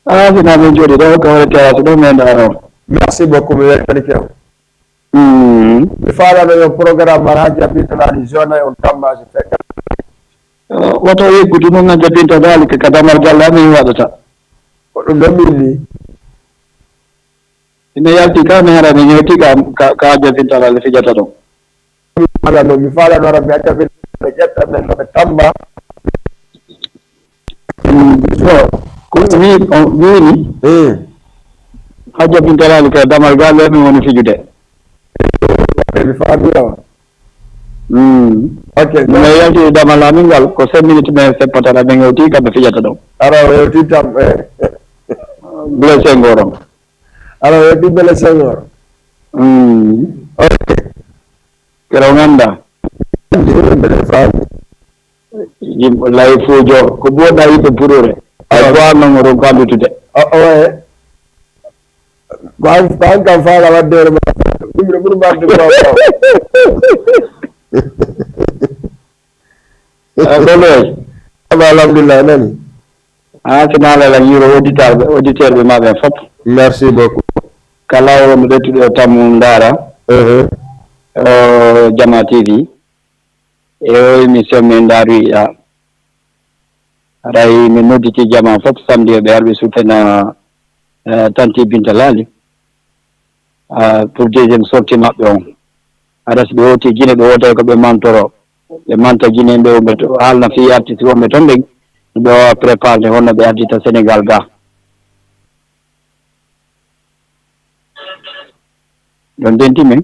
Ah, sina min jooɗi ɗo kawre terrasse ɗo min ɗo. Merci beaucoup mi weltanike on. Mm. Mi faalano yo programme ar hajja pitanaɗi zone on Tamba si fekka. Woto yeggudu noon a jabinta daalika ka damal galle amin waɗata. Ko ɗum ɗon min ni. Ina yalti ka mi hara mi ñewti ka ka ka jabinta daalika fijata ɗon. Mi faalano mi faalano rabbi a jabinta ɓe ƴetta men no ɓe Tamba. So ko mi on wiini Eh, a jabinta daalika damal galle amin woni fijude. mi faami on. Mm. Ok. Mino yalti damal amin ngal ko cinq minutes ɓe seppata ɓe ñewti kamɓe fijata ɗon. Ara o yewti Tamba. Eh. Blessé ngoron. Ara o yewti Blessé ngoron. Mm. Ok. Kero ganda. Mbeɗa faami. Yimɓe layfuujo ko buwoɗa yimɓe purure. Ay ko an noon oɗon kallutude. Oye. Ko an ko an kam faala wadde hoore ma. Ɗum no ɓuri mbaɗde ko. Golloy. Ama alhamdulillah nani. Ah, si naalala yiro auditeur ɓe auditeur ɓe maɓe fof. Merci beaucoup. Kala wonɓe ƴettude o tammu ndaara. Jama T V. E o émission min ndaaru yiɗa. Haray min nodditi jama fof samedi ɓe arɓe suutena tanti Binta Laali. Pour deuxième sortie maɓɓe on. Hara si ɓe hoti Gine ɓe wooday ko ɓe mantoro. Ɓe manta Gine ɓe wonɓe to haalna fii artiste wonɓe toon ɓen. Ɓe wawa préparde honno ɓe ardita Sénégal ga. Ɗon denti min.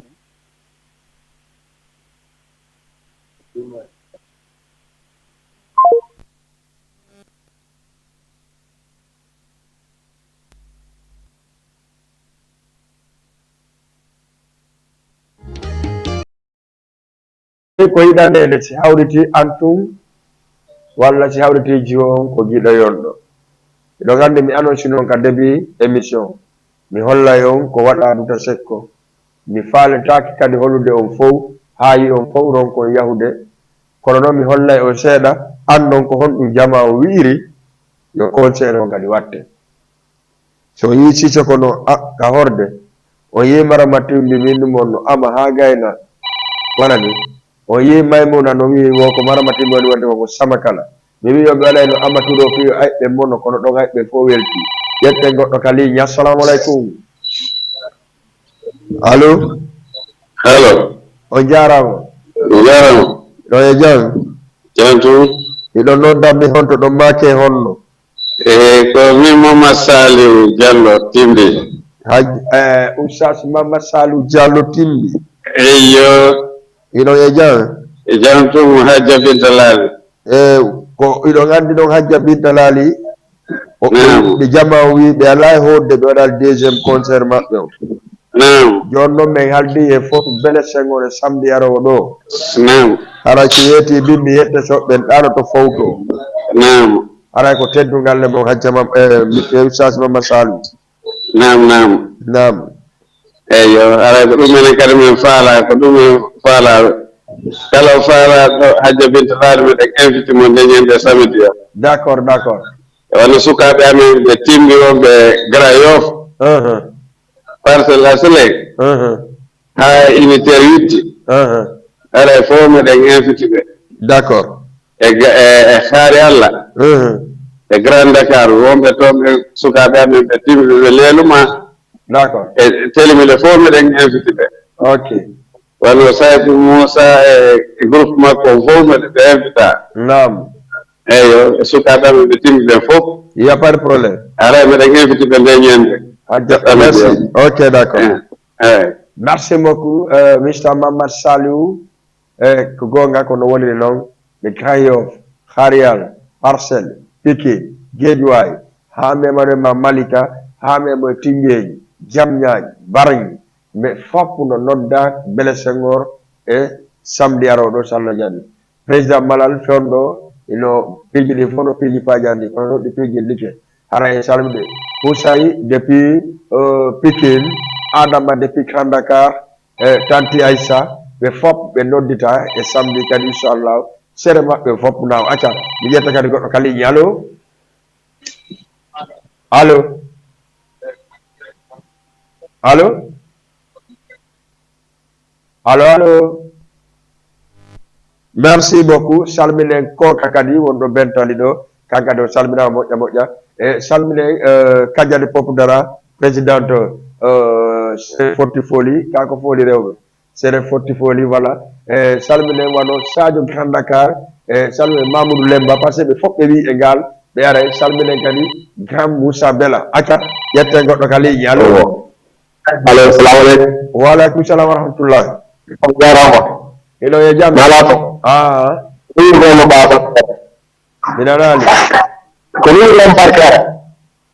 Ko yiɗaneede si hawriti antum walla si hawriti jiwo on ko giɗo yonɗo. Hiɗon anndi mi annonce non ka début émission. Mi hollay on ko waɗa Duta Sekko. Mi faaletaake kadi holude on fow, haa yi on fow ronkon yahude. Kono non mi hollay on seeɗa, anndon ko honɗum jamaa o wi'iri, yo conseil on kadi watte. So yii Sisoko no a-, ka horde, o yii Marama Timbi min ɗum on no ama haa gayna, wala ni? O yii Maymuna no wi'i wo ko Marama Timbi woni wadde ko ko sama kala. Mi wi'i yo ɓe waɗay no ama tuɗo fii yo ayɓe mono, kono ɗon ayɓe fof welti. Ƴetten goɗɗo ka ligne. Assalamu aleykum. Allo? Allo? On jaaraama. On jaaraama. Ɗo e jam? Jam tun. Hiɗon noon dammi honto ɗon maake honno? E ko min Mama Saliou Diallo Timbi. Haj, eh, Oustaz Mama Saliou Diallo Timbi. Eyyo. Hiɗon e jam? E jam tun Hajja Binta Lali. E ko hiɗon anndi ɗon Hajja Binta Lali? O, Naam. Ɓe jama o wi ɓe alaa e hoodde ɓe waɗal deuxième concert maɓɓe o. Naam. Jooni noon min haldi e fof bele Senghor e samedi aroowo ɗo. Naam. Hara si yeeti bimbi yette soɓɓen ɗaano to fowto. Naam. Haray ko teddungal le mon Hajja Mam-, eh, mi, eh, Oustaz Mama Saliou. Naam, naam. Naam. Eyyo, haray ko ɗum enen kadi min faala, ko ɗum min faala. Kala o faala ko Hajja Binta Faali, miɗen invite mo nde ñande samedi o. D'accord, d'accord. E wano sukaaɓe amen ɓe Timbi wonɓe Grand Yoff, Uh-huh. Parcelles Assainies, Uh-huh. haa unitaire witti. Uh-huh. Haray fof miɗen invite ɓe. D'accord. E ga-, e, e Haari Allah. Uh-huh. E Grand Dakar, wonɓe toon ɓe sukaaɓe amen ɓe Timbi ɓe leeluma. D'accord. E télé miɗen fof miɗen invite ɓe. Ok. Wano Saydou Moussa e, e groupe makko on fof miɗen ɓe invita. Naam. Eyyo, e sukaaɓe amen ɓe Timbi ɓen fof. Il y a pas de problème. Haray miɗen invite ɓe nde ñande. Hajja, merci. Ok, d'accord. Eh, eh. Merci beaucoup, euh, Mister Mamad Saliou. E ko goonga ko no woniri noon, ɓe Grand Yoff, Haryal, Parcelles, Pikine, Guédiawaye, haa mema no e ma Malika, haa mema e Tingeeji, Jamñaaji, Barñi, ɓe fof no nodda Bele Senghor e samedi arooɗo so Allah jaɓi. Président Malal fewndo ino piiji ɗi fof no piiji paajaandi, kono noon ɗi piiji like. Hara en salminde Houssaye depuis, euh, Pikine, Adama depuis Grand Dakar, e Tanti Aissa, ɓe fof ɓe noddita e samedi kadi, inchallah, sere maɓɓe fof naaw. Acca, mi ƴetta kadi goɗɗo ka ligne. Allo? Allo? Allo? Allo, allo? Merci beaucoup. Salminen kooka kadi wonɗo Bentali ɗo. Kanka ɗo salminaama moƴƴa moƴƴa. E salminen, eh, Kajadi Pop Dara, présidente, eh, Sere Fotti Foli, kanko Foli rewɓe. Sere Fotti Foli, voilà. E salminen wano Sadio Grand Dakar, e salminen Mamoudou Lemba, parce que ɓe fof ɓe wi e ngal, ɓe ara e salminen kadi Grand Moussa Bella. Acca, ƴetten goɗɗo ka ligne. Allo? Allo, salamu aleykum. Wa aleykum salam wa rahmatullah. On jaaraama. Ino e jam. Nalaa to. Ah. Ɗum Ibrahima Baba. Mi nanaali. Ko min Ibrahima Barkere.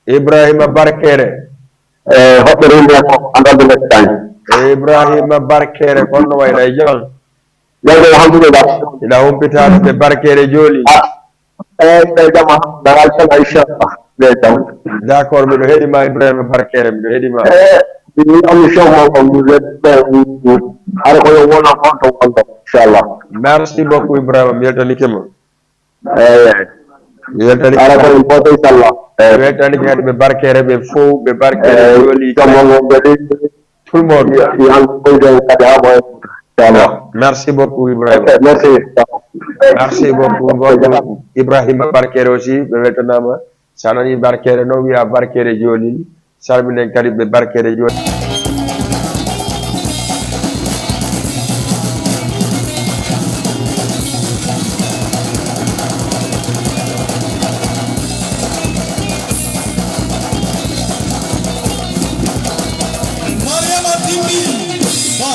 Ibrahima Barkere. E hoɓɓe rewɓe ko angal de Espagne. E Ibrahima Barkere, kono no wayla e jam? Jam, alhamdulillah. Ina humpitaade ɓe Barkere jooni. Ah, e, e jam, alhamdulillah, inchallah. E jam. D'accord, miɗo heɗi ma Ibrahima Barkere, miɗo heɗi ma. E, mi émission mo ko mi, mi, mi, ara ko yo wona on to wonɗo, inchallah. Merci beaucoup Ibrahima, mi weltanike ma. Eyi, eyi. Mi weltani Ara ko en fof, inchallah. Eyi. Mi weltani kadi ɓe Barkere ɓe fof, ɓe Barkere Eyi, jooli. Jamma ngon kadi. Tout le monde. Yo, yo Allah ɓeydu en kadi haa mo en, inchallah. Merci beaucoup, Ibrahima. Ok, merci. Merci beaucoup. Ibrahima Barkere aussi, ɓe weltanaama. So a nanii Barkere noon, wiyaa Barkere jooli. Salminen kadi ɓe Barkere jooni. Mariama Timbi Ba.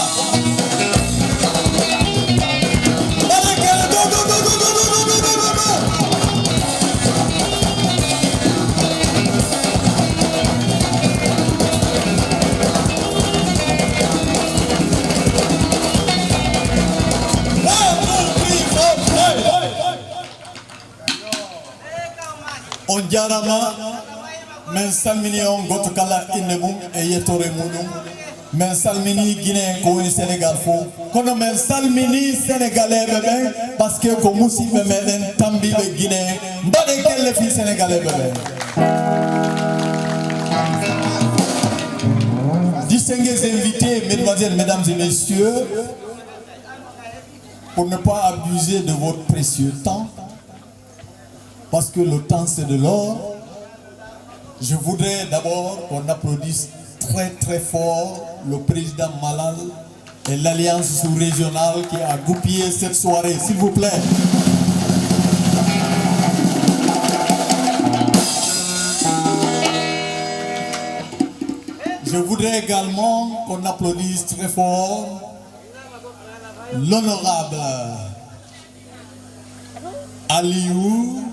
Jarama, min salmini on goto kala inde mum e yettore muɗum. Min salmini Guinée ko woni Sénégal fof. Kono min salmini Sénégalais ɓe ɓen, parce que ko musidɓe meɗen tambiɓe Guinée. Mbaɗe kelle fii Sénégalais ɓe ɓen. Distingués invités, mesdemoiselles, mesdames et messieurs, pour ne pas abuser de votre précieux temps, parce que le temps c'est de l'or, je voudrais d'abord qu'on applaudisse très très fort le président Malal et l'Alliance sous-régionale qui a goupillé cette soirée, s'il vous plaît. Je voudrais également qu'on applaudisse très fort l'honorable Aliou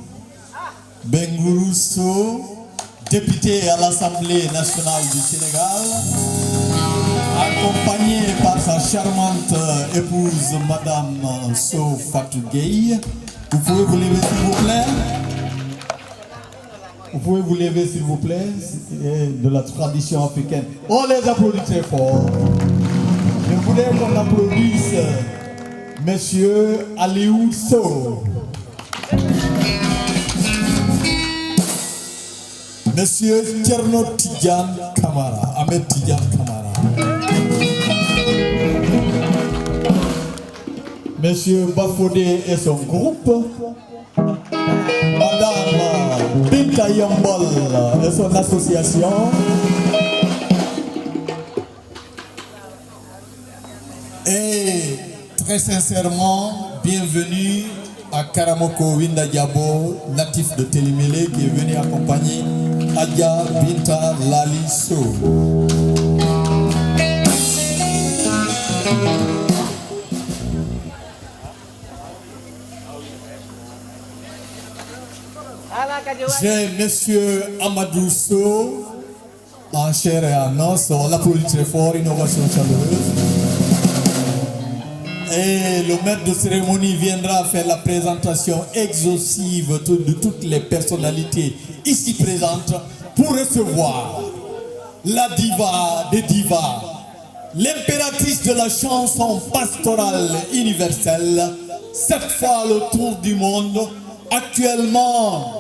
Bengourou Sow, député à l'Assemblée nationale du Sénégal, accompagné par sa charmante épouse, Madame Sow Fatou Gueye. Vous pouvez vous lever, s'il vous plaît. Vous pouvez vous lever, s'il vous plaît, c'est de la tradition africaine. On les applaudit très fort. Je voudrais qu'on applaudisse Monsieur Aliou Sow. Monsieur Thierno Tidiane Camara, Ahmed Tidiane Camara. Monsieur Bafodé et son groupe. Madame Binta Yambol et son association. Et très sincèrement, bienvenue à Karamoko Winda Diabo, natif de Télémélé, qui est venu accompagner Adja Binta Lali Sow. J'ai Monsieur Amadou Sow, en chair et en os. On l'applaudit très fort, une ovation chaleureuse. Et le maître de cérémonie viendra faire la présentation exhaustive de, de toutes les personnalités ici présentes pour recevoir la diva des divas, l'impératrice de la chanson pastorale universelle, sept fois le tour du monde, actuellement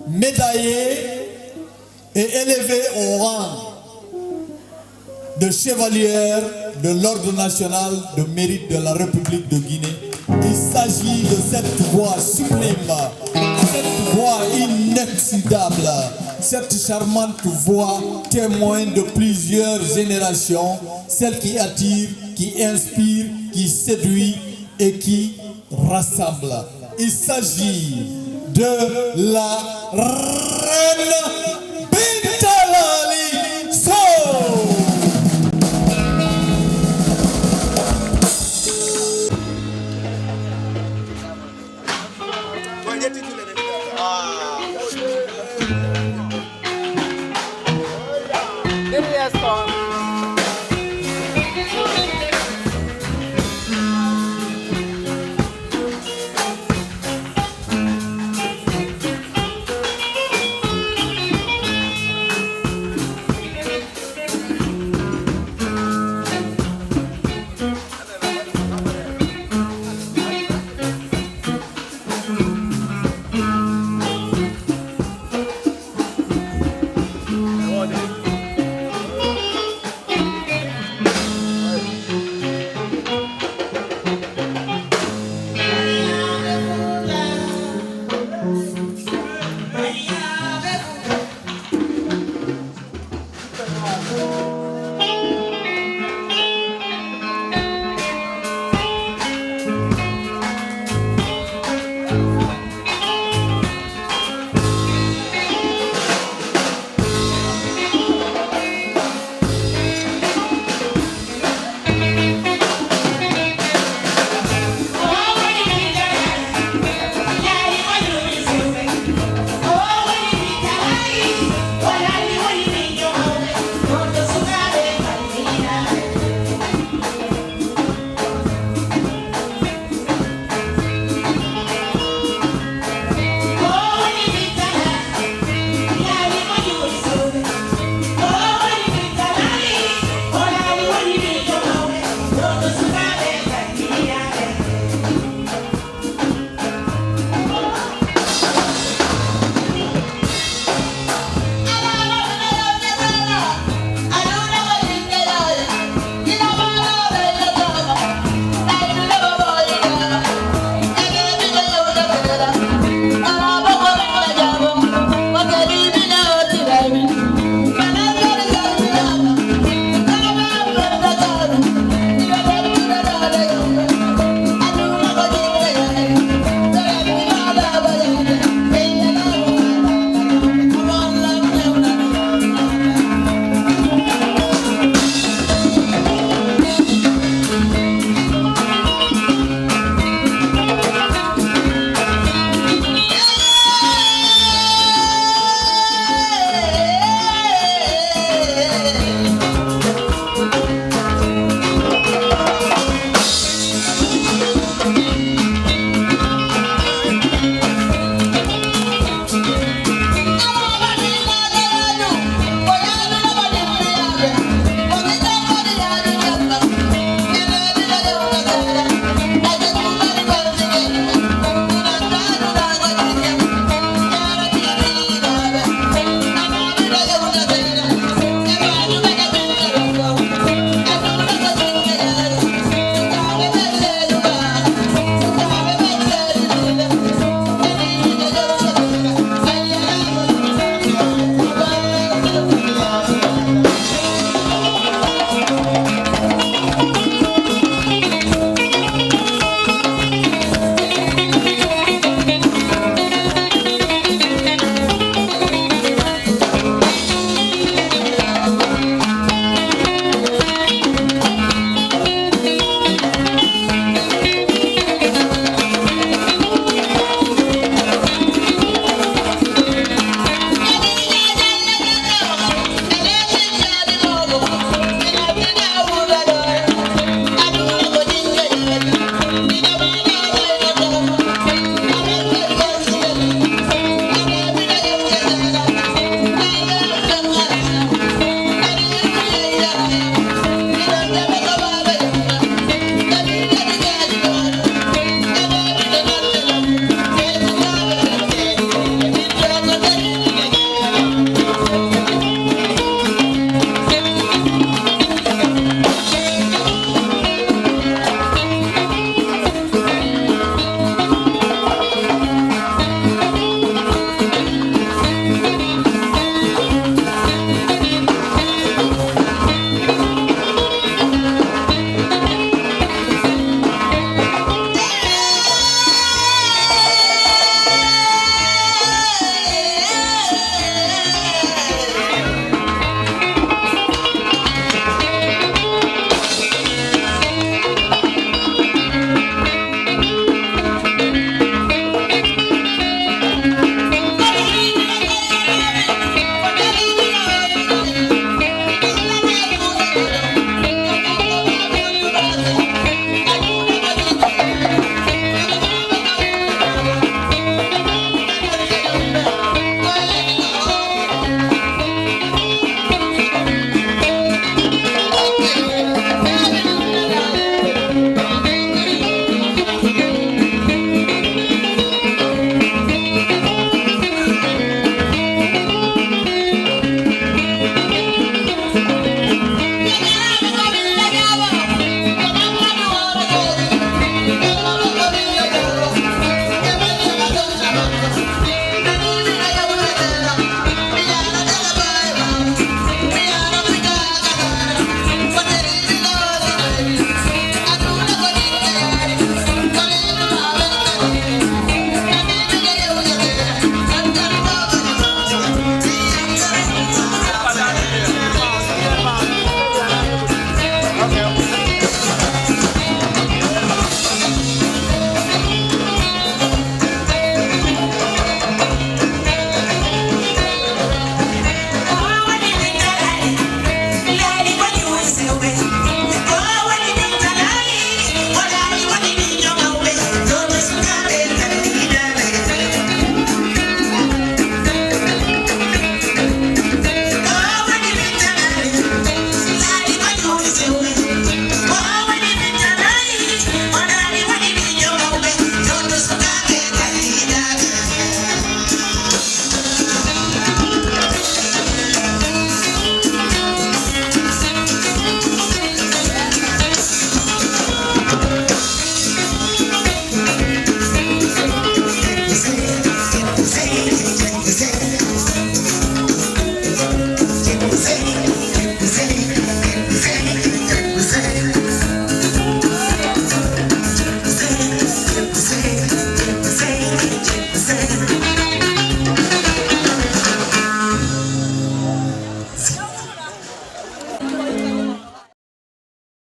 médaillée et élevée au rang de chevalière de l'Ordre national de mérite de la République de Guinée. Il s'agit de cette voix sublime, cette voix inoxydable, cette charmante voix témoin de plusieurs générations, celle qui attire, qui inspire, qui séduit et qui rassemble. Il s'agit de la reine Binta Lali Sow.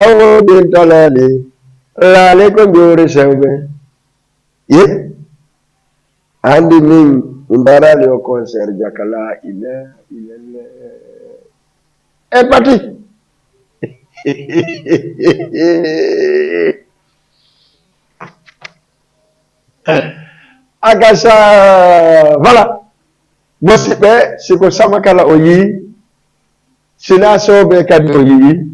Awo min talaali laali ko njuuri sewɓe. Ye, anndi min min mbaɗaali o concert Jakala ina ina e pati. Agasa, voilà. Musidɓe, siko sama kala o yii Sina sobe kadi o yi'i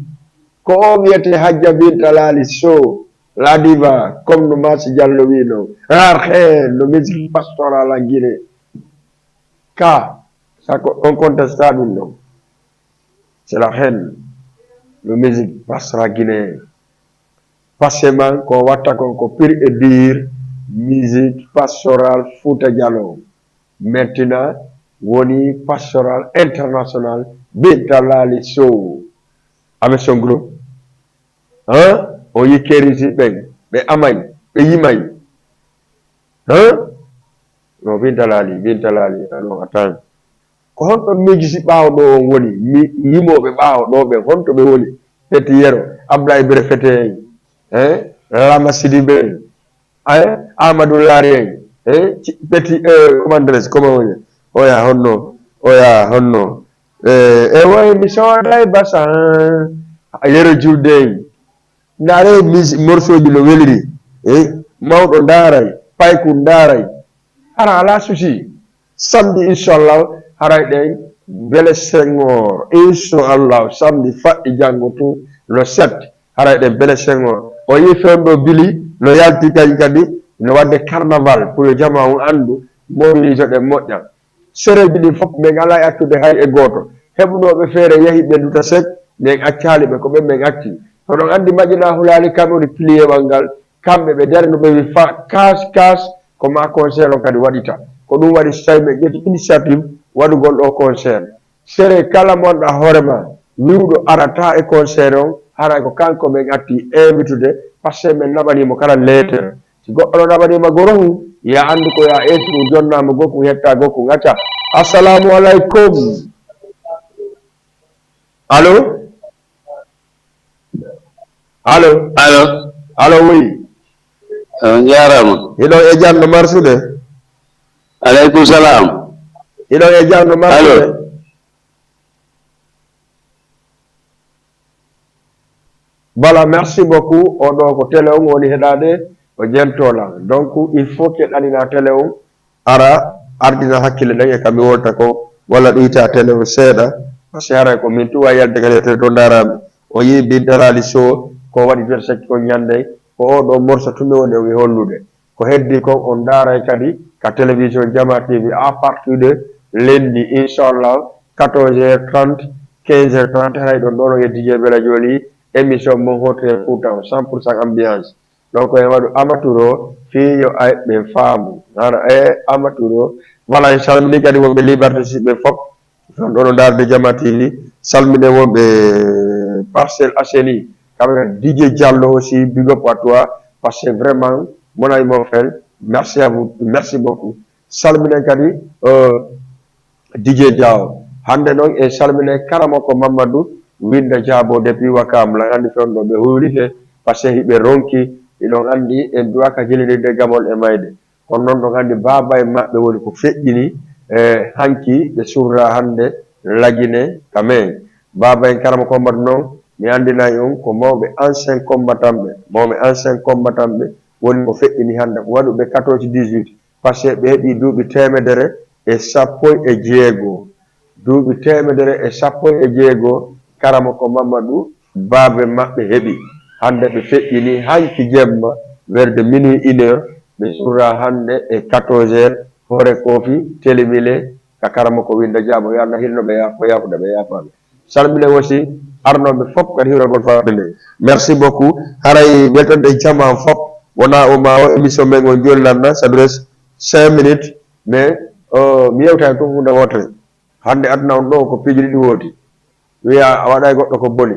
ko o wiyete Hajja Binta Lali Sow, la diva, comme no Masi Diallo wi non. Rarhen no musique pastoral en Guinée. Ka, sako on contesta ɗum ɗon. C'est la haine no musique pastoral guinéen. Forcément ko watta kon ko pur et dur musique pastoral Fouta Diallo. Maintenant woni pastoral international Binta Lali Sow avec son groupe. Hein? O yi kerisi ɓen ɓe amay ɓe yimay. Hein? No Binta Lali, Binta Lali, ano atan. Ko honto miiji si ɓaawo ɗo on woni? Mi yimooɓe ɓaawo ɗo ɓen honto ɓe woni? Peti Yero, Ablaye Bere Fete en, eh? Lama Sidibe en, eh? Amadou Lari en, eh? Ci- Peti, eh, comment dirais-je, comment on dit? Oya honno, oya honno. Eh, e way mi sooday basa, Yero Julde en. Ndaare mis- morceau ji no weliri, eh? Mawɗo ndaaray, payku ndaaray. Hara ala souci. Samedi, inchallah, haray ɗen bele Senghor. Inchallah, samedi faɗɗi janngo tun, le sept. Haray ɗen bele Senghor. O yi fewndo Bili, no yalti kañ kadi, no waɗde carnaval, pour yo jama on anndu, mobiliser ɗen moƴƴa. Sereji ɗin fof, min alaa e accude hay e gooto. Heɓunooɓe feere yahi ɓe nduta sek, min accaali ɓe, ko ɓen min acci. Hoɗon anndi Maƴƴinaa Hulaali kam woni piliyeewal ngal, kamɓe ɓe darino ɓe wi fa kaas kaas, ko maa conseil on kadi waɗita. Ko ɗum waɗi so tawi min ƴetti initiative waɗugol ɗo conseil. Sere kala mo annduɗaa hoore maa wi'uɗo arata e conseil on, haray ko kanko min atti invitude, parce que min naɓanii mo kala leetere. Si goɗɗo no naɓanii ma goro hun, ya anndu ko ya eesi ɗum jonnaa mo gokku, hetta gokku, ngacca. Assalamu alaikum. Allo? Allo? Allo? Allo, oui. On njaaraama. Hiɗon e jam no marsude? Aleykum salaam. Hiɗon e jam no marsude? Allo? Voilà, merci beaucoup. Oɗo ko télé on woni heɗaade, o jentoola. Donc, il faut que ɗanina télé on, ara, ardina hakkille ɗen e ka mi wolta ko, walla ɗuyta télé on seeɗa. Parce que haray ko min tuwa yalde kadi e télé to ndaarami. O yi Binta Lali Sow, ko waɗi nder sekki on ñande, ko oɗo morso tumi woni on e hollude. Ko heddi kon, on ndaaray kadi ka télévision Jama T V à partir de lundi, inchallah, quatorze heures trente, quinze heures trente, haray ɗon ɗon o yeddi je Bela Joli, émission mon Hoto e Fouta on, cent pour cent ambiance. Donc, en waɗu amateur o, fii yo ay ɓe faamu. Hara e amateur o, voilà, en calmini kadi wonɓe Liberté six ɓe fof. Ɗon ɗo no ndaarde Jama T V, salmine wonɓe Parcelles Assainies, kamɓe D J Diallo aussi, big up à toi, parce que vraiment, mon ami, mon frère, merci à vous, merci beaucoup. Salminen kadi, euh, D J Diaw. Hannde noon en salmine Karamoko Mamadou Winda Diabo depuis Wakam, la anndi toon ɗo ɓe huurike, parce que hiɓe ronki, hiɗon anndi en duwaka jillinirde gamol e mayde. Kono noon ɗon anndi baaba e maɓɓe woni ko feƴƴini, e hanki ɓe surra hannde lagine ka men. Baaba en Karama Kombata noon, mi anndinay on ko mawɓe ancien combattant ɓe, mawɓe ancien combattant ɓe woni ko feƴƴini hannde, ko waɗuɓe quatorze dix-huit, parce que ɓe heɓi duuɓi teemedere e sappo e jeego. Duuɓi teemedere e sappo e jeego, Karamoko Mamadou, baaba maɓɓe heɓi. Hannde ɓe feƴƴini hanki jemma, vers de minuit, une heure, ɓe surra hannde e quatorze heures, hoore koofi, telemile, ka Karamoko Winda Diabo, yo Allah hinno ɓe yaafo, yaafude ɓe, yaafaɓe. Salmine aussi, arnooɓe fof kadi hiwragol fawde nde. Merci beaucoup. Haray weltande jama fof, wona o ma o émission men on jollanna, ça dure cinq minutes, mais, euh, mi yewtani tun huunde wootere. Hannde aduna on ɗo ko piiji ɗiɗi woodi. Wiya a waɗay goɗɗo ko boni.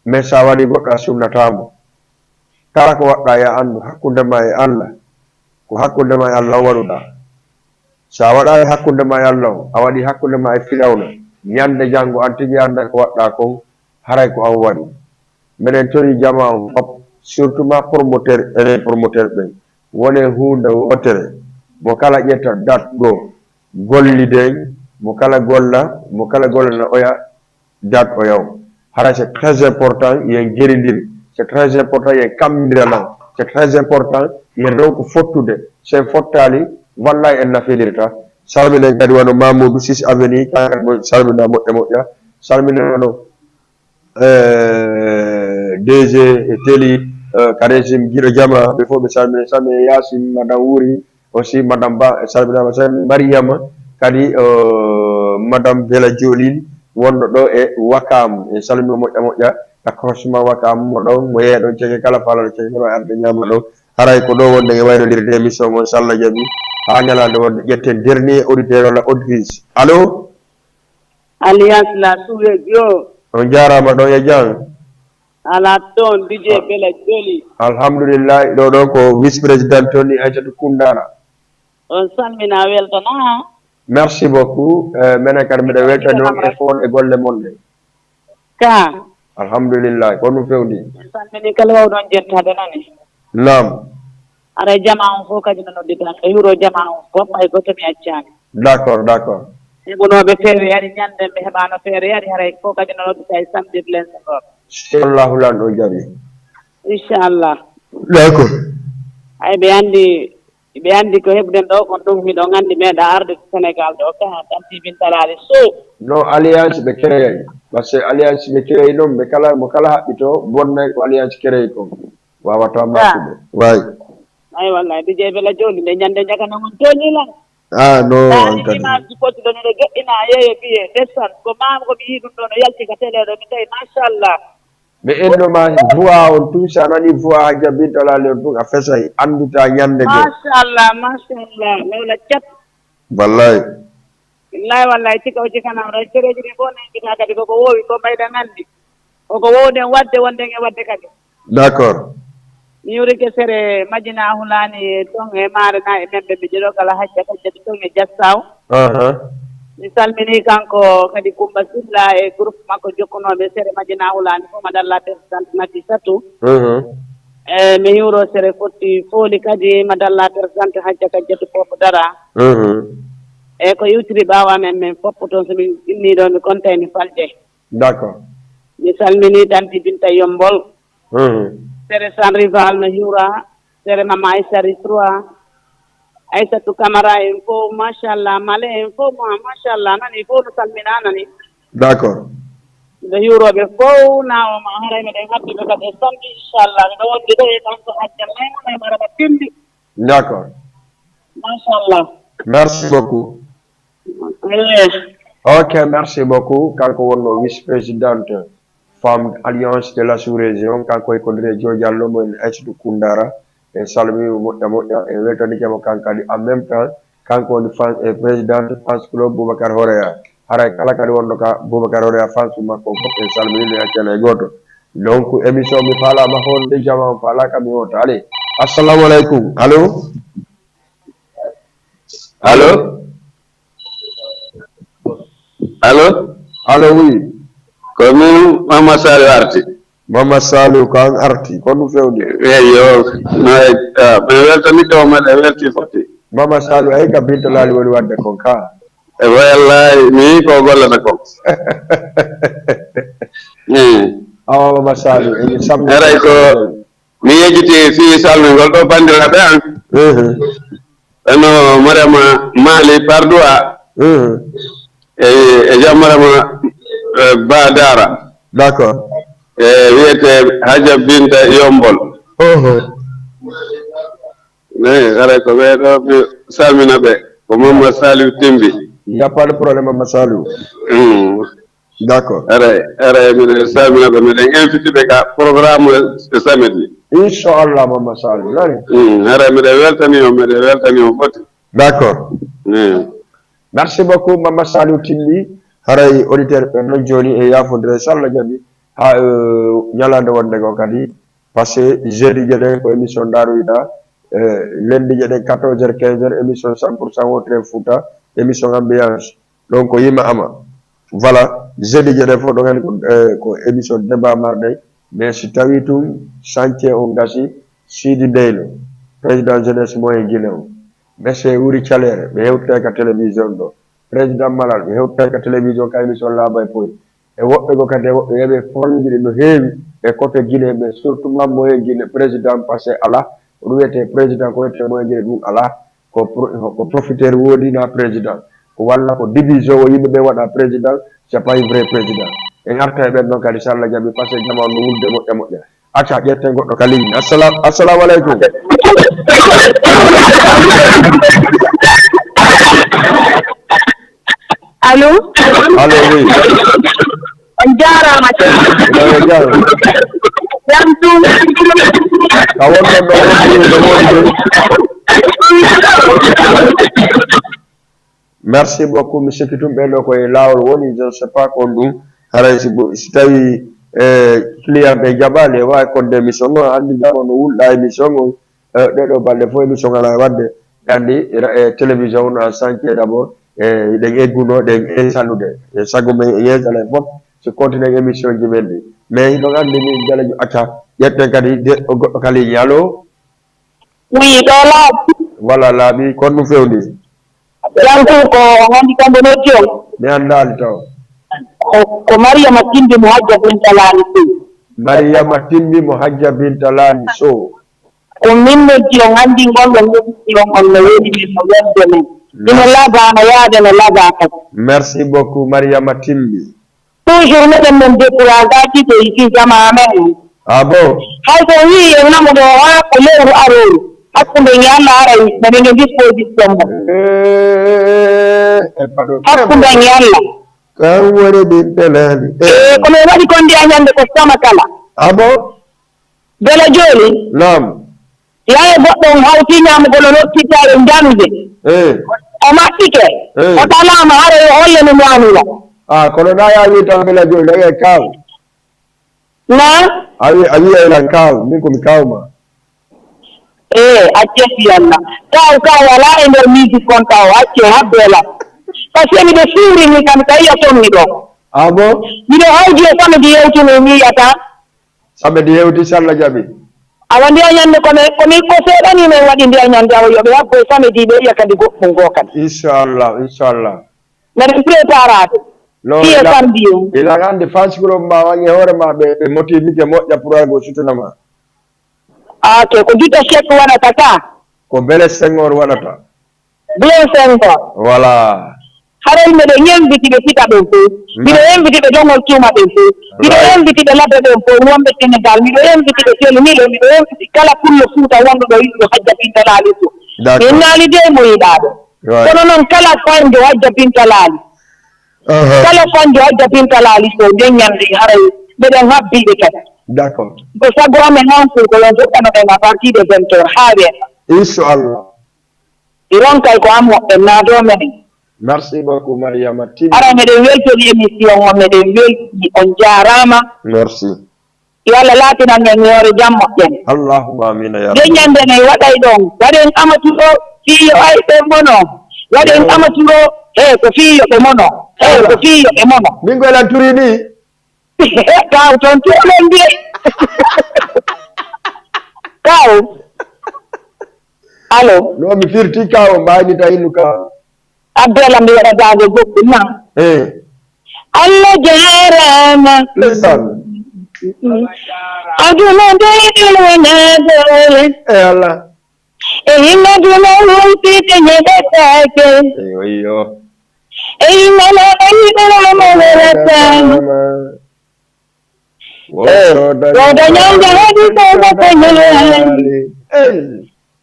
Mais sa waɗi goɗɗo a sunnataa mo. Kala ko waɗɗa ya anndu hakkunde ma e Allah. Ko hakkunde ma e Allah on waɗuɗa. Sa waɗaali hakkunde ma e Allah on, a waɗi hakkunde ma e Firawna. Ñande janngo an tigi annda ko waɗɗa kon, haray ko an waɗi. Minen tori jama on fop, surtout ma promoteur, enen promoteur ɓen. Wone huunde wootere. Mo kala ƴetta date goo. Golliden, mo kala golla, mo kala golla na oya, date oya o. Hara c'est très important, yen gerindir. C'est très important, yen kammindiral lan. C'est très important, yen ronku fottude. Sen fottaali, wallay en nafilirta. Salminen kadi wano Mamoudou six avenue, kanko mo salmina moƴƴa moƴƴa. Salminama ɗo. Eh, D G e Teli, eh, Karesim Giɗo Jama, ɓe fof ɓe salmini, salmini Yasin, Madame Wuri, aussi Madame Ba, salminama, salmini Mariama, kadi, eh, Madame Bela Jolin, wonɗo ɗo e Wakam, e salmini moƴƴa moƴƴa, accrochement Wakam mo ɗon, mo yeeɗon ceke kala falaɗo ceke kala arde ñama ɗon. Haray ko ɗo wonde e waynodirde émission mon, so Allah jaɓi, ha ñalande wonde ƴetten dernier auditeur walla auditrice. Allo? Alliance la Sous-Région. On jaaraama ɗon e jam. Alaa toon, D J Bela Joli. Alhamdulillahi, ɗo ɗon ko vice président Tony Aissatou Koundara. On salmina, weltana. Merci beaucoup. Eh, menen kadi mbiɗa weltani on e fof e golle mon ɗe. Ka. Alhamdulillahi, ko ɗum fewndi. On salmini kala wawɗon jettaade nani. Naam. Aray jama on fof kadi no nodditaa, mi hiwro jama on fof, hay gooto mi accaani. D'accord, d'accord. Heɓunooɓe feere yari ñande, ɓe heɓaano feere yari, haray fof kadi no nodditaa e samedi lense ɗo. Si Allahu lanɗo jaɓi. Inchallah. D'accord. Ay ɓe anndi, ɓe anndi ko heɓuɗen ɗo, kon ɗum miɗon anndi meeɗa arde ko Sénégal ɗo, ka tampi bintalaali so. No alliance ɓe créé, parce que alliance ɓe créé ɗum, ɓe kala, mo kala haɓɓito, bonnay ko alliance créé kon. Wawata martude. Way. Ay wallahi, D J Bela Joli, nde ñande ñakana on tooñi lan. Ah, no, an kadi. Image ji foti ɗon, miɗo joɗɗina yeeye biye, ndesan, ko maam ko mi yii ɗum ɗo, no yalti ka télé ɗo, mi tawi, machallah. Mi enno ma voix on tun, sa nani voix Hajja Binta Lali on tun, a fesay, andita ñande go. Machallah, machallah, mawla cat. Wallahi. Billahi wallahi, cika o cikanama, ɗo cereji ɗi fof nangitaa kadi, koko wowi, ko mbayɗen anndi. Koko wowden wadde, wonɗen e wadde kadi. D'accord. Mi yurike sere Madina Hulani ton e Maare na e men ɓe mi jeɗo kala Hajja Kajjati ton e Jassaw. Aha. Mi salmini kanko kadi Kumba Silla e groupe makko jokkunooɓe sere Madina Hulani fof, madalla présidente Nafisatu. Mhm. E mi hiwro sere fotti fooli kadi, madalla présidente Hajja Kajjatu fof dara. Mhm. E ko iwtiri ɓaawo amen men fof toon, so min inni ɗo mi kontay mi falde. D'accord. Mi salmini Tanti Binta Yombol. Mhm. Sere San Rival no hiwra, sere Mama Aissari trois, Aissatou Camara en fof, machallah, Male en fof, ma-, machallah, nani fof no salmina, nani. D'accord. Miɗo hiwroɓe fof, na o ma haray meɗen habbi ɓe kadi e samedi, inchallah. Miɗo wondi ɗo e kanko Hajja Maymuna e Marama Tindi. D'accord. Machallah. Merci beaucoup. Eh. Ok, merci beaucoup. Kanko wonno vice-présidente Femme Alliance de la Sous-Région, kanko e ko ndire Jojallo mo en Aissatou Koundara. En salmini mo moƴƴa moƴƴa, en weltanike mo kan kadi. En même temps, kanko woni fan, e présidente fans club Boubacar Horea. Haray kala kadi wonɗo ka Boubacar Horea fans makko fof, en salmini, en accana e gooto. Donc, émission mi faalama honde jama on faalaka mi wota. Allez. Assalamu alaikum. Allô? Allô? Allô? Allô, oui. Ko min Mama Saliou arti. Mama Saliou, ko an arti. Ko ɗum fewni? Eyyo. No, ah, mi weltanike on, meɗen welti fotti. Mama Saliou, ay ka Binta Lali woni wadde kon ka. E wallahi, mi yii ko gollata kon. Hmm. Awa, Mama Saliou, emin samni. Haray ko mi yejjiti fii salmingol ɗo banndiraaɓe an. Mhm. Eno Mariama Mali Pardoua. Mhm. E, e jam Mariama, eh, Ba Dara. D'accord. E wiyete Hajja Binta Yombol. Oho. Ne, haray ko ɓe ɗo mi salmina ɓe. Ko Mamma Saliou Timbi. Il n'y a pas de problème, Mamma Saliou. Mm. D'accord. Haray, haray miɗen salmina ɓe, miɗen invité ɓe ka programme e samedi. Inchallah, Mamma Saliou, nani? Mm, haray miɗen weltani on, miɗen weltani on fotti. D'accord. Mm. Merci beaucoup, Mamma Saliou Timbi. Haray auditeur ɓe non joni e yafodire, so Allah jaɓi. Ha, euh, ñalande wonde ko kadi. Parce que jeudi jeɗen ko émission Daroyɗa, euh, lundi jeɗen quatorze heures, quinze heures, émission cent pour cent Wotren Fouta, émission ambiance. Donc, yima ama. Voilà, jeudi jeɗen fof ɗon hen ko, euh, ko émission débat marɗen. Mais si tawi tun chantier on gasi, Sidi Deylo, président jeunesse moyen Guinée on. Monsieur Wuri Calere, ɓe hewtata ka télévision ɗo. Président Malal, ɓe hewtata ka télévision ka émission Laabay Poy. E woɓɓe goo kadi, e woɓɓe yeeɓe forme ji ɗi no heewi e côté Guinée ɓe, surtout Mambo e Guinée, président passé alaa, ko ɗum wiyetee président, ko wiyetee mo e Guinée ɗum alaa, ko pro-, ko profiteur woodi na président. walla ko division o yimɓe ɓe waɗa président, c'est pas un vrai président. En arta e ɓen ɗon kadi, so Allah jaɓi, parce que jamaanu no wulde moƴƴa moƴƴa. Acca, ƴetten goɗɗo ka ligne. Assalam-, assalamu aleykum. Allo? Allo, oui. On jaaraama. Ewa, jaaraama. Jam tum. Ka wonɗon ɗo, wonde, wonde. Merci beaucoup. Mi sikki tun ɓen ɗo ko e laawol woni, je ne sais pas kon ɗum. Haray si bo-, si tawi, eh, client ɓe jaɓaali, e waawi kodde émission o, anndi jamo no wulɗa émission o. Eh, ɗee ɗoo balɗe fof émission alaa e waɗde. Anndi ra-, eh, télévision no en chantier d'abord. Eh, ɗen egguno, ɗen en sannude. E sago men en yeesala e fof, si continue émission ji men ɗi. Mais hiɗon anndi min Jalajo acca. Ƴetten kadi de-, o goɗɗo kadi. Allo? Oui, ɗo laaɓi. Voilà, laaɓi. Kon ɗum fewndi? Jam tum, ko honɗi kam noddi on? Mi anndaali taw. Ko, ko Mariama Timbi mo Hajja Binta Laali Sow. Mariama Timbi mo Hajja Binta Laali Sow. Ko min noddi on, anndi ngon ɗon noddi on, on no weli min, no welde men. Ino labaa, no yaada, no labaa kadi. Merci beaucoup, Mariama Timbi. Toujours meɗen men découragé de ici jamaa men. Ah bon? Hay so wii en namuɗo haa ko lewru arooru, hakkunde nge Allah aray, meɗen e disposition mo. Eh, e paɗo. Hakkunde nge Allah. Kan woni ɓiɓɓe laabi. Eh. Eh, ko min waɗi kon ndiya ñande ko sama kala. Ah bon? Bela jooni. Naam. Yaye goɗɗo on hawti ñaamugol, o nottitta e njamde. Eh. O maɓɓike. Eh. O ɗalaama, hara yo holle no ñaamira. Ah, kono na ya wi tan Bela jooni, a wi'ay kaaw. Na? A wi-, a wi'ay lan kaaw, min ko mi kaaw ma. Eh, acce fi Allah. Kaaw, kaaw, alaa e nder musique kon kaaw, acce habbe la. Parce que miɗo suuri ni kam, tawi a tommi ɗo. Ah bon? Miɗo hawji e samedi yewtuno mi yiyata. Samedi hewti, si Allah jaɓi. Awa, ndiya ñande ko mi, ko mi, ko seeɗani men waɗi ndiya ñande, awa, yo ɓe habbo e samedi, ɓe yiya kadi goɗɗum goo kadi. Inchallah, inchallah. Meɗen préparade. Non, fiye ila, samedi o. Ila anndi fans club ma waŋi hoore ma, ɓe, ɓe motivike moƴƴa pour ay go sutuna ma. Ah, ok, ko Juta Cheikh waɗata ka? Ko Bele Senghor waɗata. Bien Senghor. Voilà. Haray miɗo inviti ɓe Fita ɓen fof. Miɗo inviti ɓe Dongol Cuuma ɓen fof. Miɗo inviti ɓe Labbe ɓen fof, wonɓe Sénégal. Miɗo inviti ɓe Telmilo. Miɗo inviti kala pullo Fuuta wonɗo ɗo, yiɗɗo Hajja Binta Laali Sow. D'accord. Mi innaali de mo yiɗaaɗo. Right. Kono noon kala fanjo Hajja Binta Laali. Aha. Kala fanjo Hajja Binta Laali Sow, nden ñande haray meɗen habbii ɓe kadi. D'accord. Ko sago amen han ko, ko yon fuɗɗano ɓen à partir de vingt heures haa weeta. Inchallah. I ronkay ko an moƴƴen, naadoo men. Merci beaucoup, Mariama Timbi. Ara, meɗen weltori émission on, meɗen weltori, on jaaraama. Merci. Yo Allah laatinan en yoore jam moƴƴen. Allahumma amiin ya rabbi. Nde ñande ne waɗay ɗon. Waɗen amaturo, fii yo ay ɓe mono. Waɗen amaturo, he ko fii yo ɓe mono. He ko fii yo ɓe mono. Min ko elan turi ni. Kaw toon tolon de. Kaw. Allo. No mi firti kaw, mbayni ta innu kaw. Abdela mbiɗa daande goɗɗum na. Eh. Allah jaaraama. Ndeysaan. Aduna dey ɗum wonaa doole. Eh, Allah. E yimɓe duna hulɓiɓe ñeɗataake. Eyo, eyo. E yimɓe laɓa yiɗiraama welataama. Eh, wooda ñawde haɗi ko wota ñaali. Eh.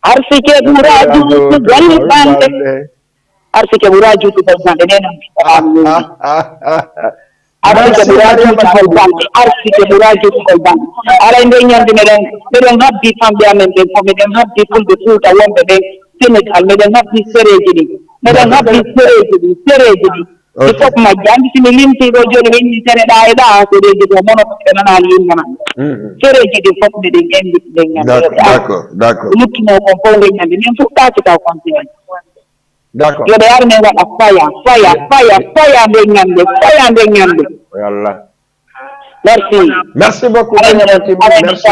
Arsike ɓura juutu golle ɓalɗe. Arsike ɓura juutu golle ɓalɗe, nde noon. Arsike ɓura juutugol balɗe, arsike ɓura juutugol balɗe. Aray, nde ñande meɗen, meɗen habbi famɓe amen ɓen fof, meɗen habbi fulɓe Fuuta wonɓe ɓen Senegal, meɗen habbi sereeji ɗin, meɗen habbi sereeji ɗin, sereeji ɗin. Ɗi fof majji. Anndi si mi limtii ɗo jooni, mi inni sere ɗa e ɗa, sereeji ɗo mono ɓe nanaali innama. Sereeji ɗin fof meɗen enviti ɗen ñande. D'accord, d'accord. Luttunoo kon fof nde ñande, min fuɗɗaaki taw kontinent. D'accord. Yo ɓe ar men waɗa faya, faya, faya, faya nde ñande, faya nde ñande. Yo Allah. Merci. Merci beaucoup, Mariama Timbi. Merci.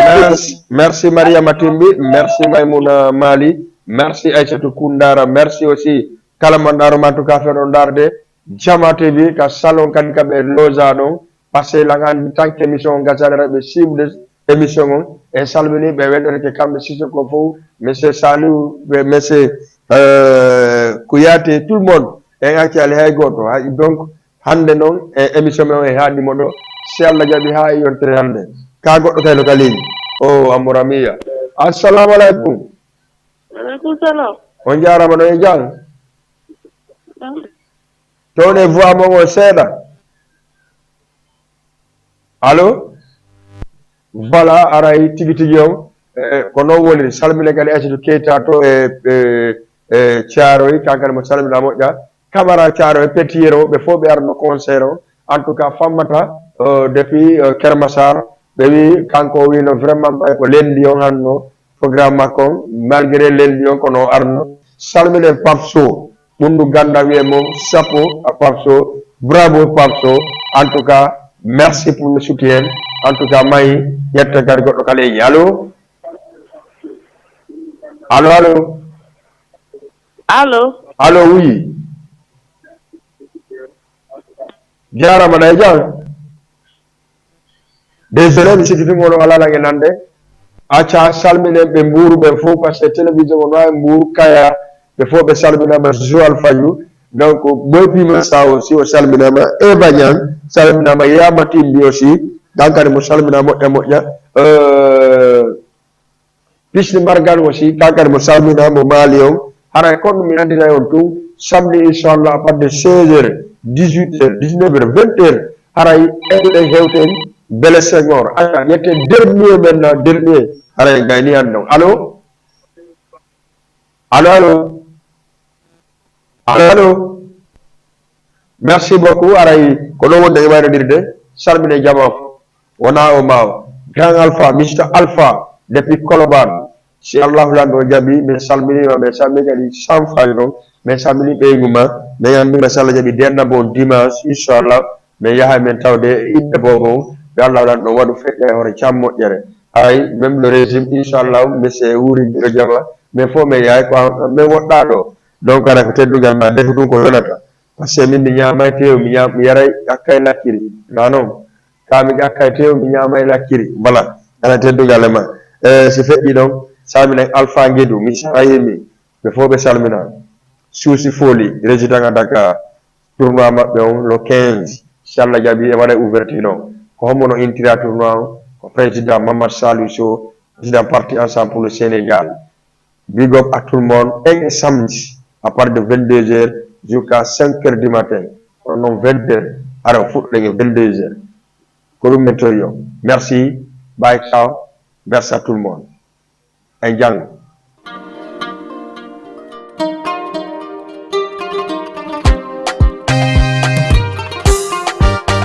Merci, merci, Mariama Timbi. Merci, Maimouna Mali. Merci, Aïssatou Koundara. Merci aussi, kala mo ndaaruma, en tout cas, fewɗo ndaarde Jama T V, ka salon kadi ka ɓe loja ɗon. Parce que lan anndi tan que émission on gasani, ɓe suivre émission on. En salmini ɓe, weltorike kamɓe Sissoko fof, monsieur Saliou, ɓe, monsieur, euh, Kouyaté, tout le monde. En accaali hay gooto. Hay, donc, hannde noon, e émission men o e haaɗi mo ɗo. Si Allah jaɓi haa e yontere hannde. Ka goɗɗo kayno ka ligne. O, Amour Amiya. Assalamu alaikum. Alaikum salam. On jaaraama, no e jam? Jam. Toon e voix mon o seeɗa. Allo? Voilà, aray tigi tigi on. Eh, ko noon woni, salmine kadi Aissatou Keita to e, e, e Thiaroye, kankadi mo salmina moƴƴa. Camara Thiaroye, Petit Yero, ɓe fof ɓe arno concert o. En tout cas, Fammata, euh, depuis, euh, Kermassar, ɓe wi, kanko o wino vraiment ɓay ko lendi on hanno, programme makko on, malgré lendi on, kono o arno. Salminen Pape Sow, ɓunndu ganda wiye mo chapeau à Pape Sow, bravo Pape Sow. En tout cas, merci pour le soutien. En tout cas, mayi ƴetta kadi goɗɗo kala e allo? Allo, allo? Allo? Allo, oui. Jaaraama, na e jam? Désolé, mi sikki tun oɗon alaa nannde. Acca, salminen ɓe Mbuur ɓen fof, parce que télévision o no e Mbuur, Kaya, ɓe fof ɓe salminaama, Joal Fadiouth. Donc, Boy Pima Sa aussi, o salminaama, Eva Niang, salminaama, Yama Timbi aussi, kankadi mo salmina moƴƴa moƴƴa. Euh, Pisni Margan aussi, kankadi mo salmina, mo Mali on. Haray kono mi anndinay on tun, samedi, inchallah, à partir de seize heures, dix-huit heures, dix-neuf heures, vingt heures, haray edduɗen hewten Bele Senghor. Aya, yetten dernier maintenant, dernier. Haray gayni an non. Allo? Allo, allo? Allo, allo? Merci beaucoup. Aray, ko ɗo wonde e waynodirde. Salmine jama. Wona o maawo. Grand Alpha, Mister Alpha, depuis Colobane. Si Allahu Lanɗo jaɓi, min salminiima, min salmini kadi sans faille noon. Min salmini ɓeyngu ma. Min anndi ma, si Allah jaɓi, denna bon dimanche, inchallah. Min yaha min tawde e inɗe boobo on. Yo Allahu Lanɗo waɗu feƴƴa e hoore cam moƴƴere. Ay, même le régime, inchallah, monsieur Wuri Mbiɗo Jama. Min fof min yahay ko min woɗɗaa ɗo. Donc, hara ko teddungal ma, ndefu ɗum ko yonata. Parce que min mi ñaamay tew, mi ñaam, mi yaray ƴakka e lakkiri. Na non? Ka mi ƴakka e tew, mi ñaama e lakkiri. Voilà. Ana teddungal e ma. Eh, si feƴƴi ɗon, salminen Alpha Ngedu, mi sarayimi. Ɓe fof ɓe salmina. Souci Foli, résident à Dakar. Tournoi maɓɓe on, le quinze. Si Allah jaɓi, e waɗa ouverture ɗon. Ko hombo no intira tournoi on? Ko président Mamadou Saliou Sow, président parti Ensemble pour le Sénégal. Big up à tout le monde. Et samedi, à partir de vingt-deux heures jusqu'à cinq heures du matin. Kono noon vingt heures, ara fuɗɗoɗen e vingt-deux heures. Ko ɗum min toyo. Merci. Bye, ciao. Merci à tout le monde. En janngo.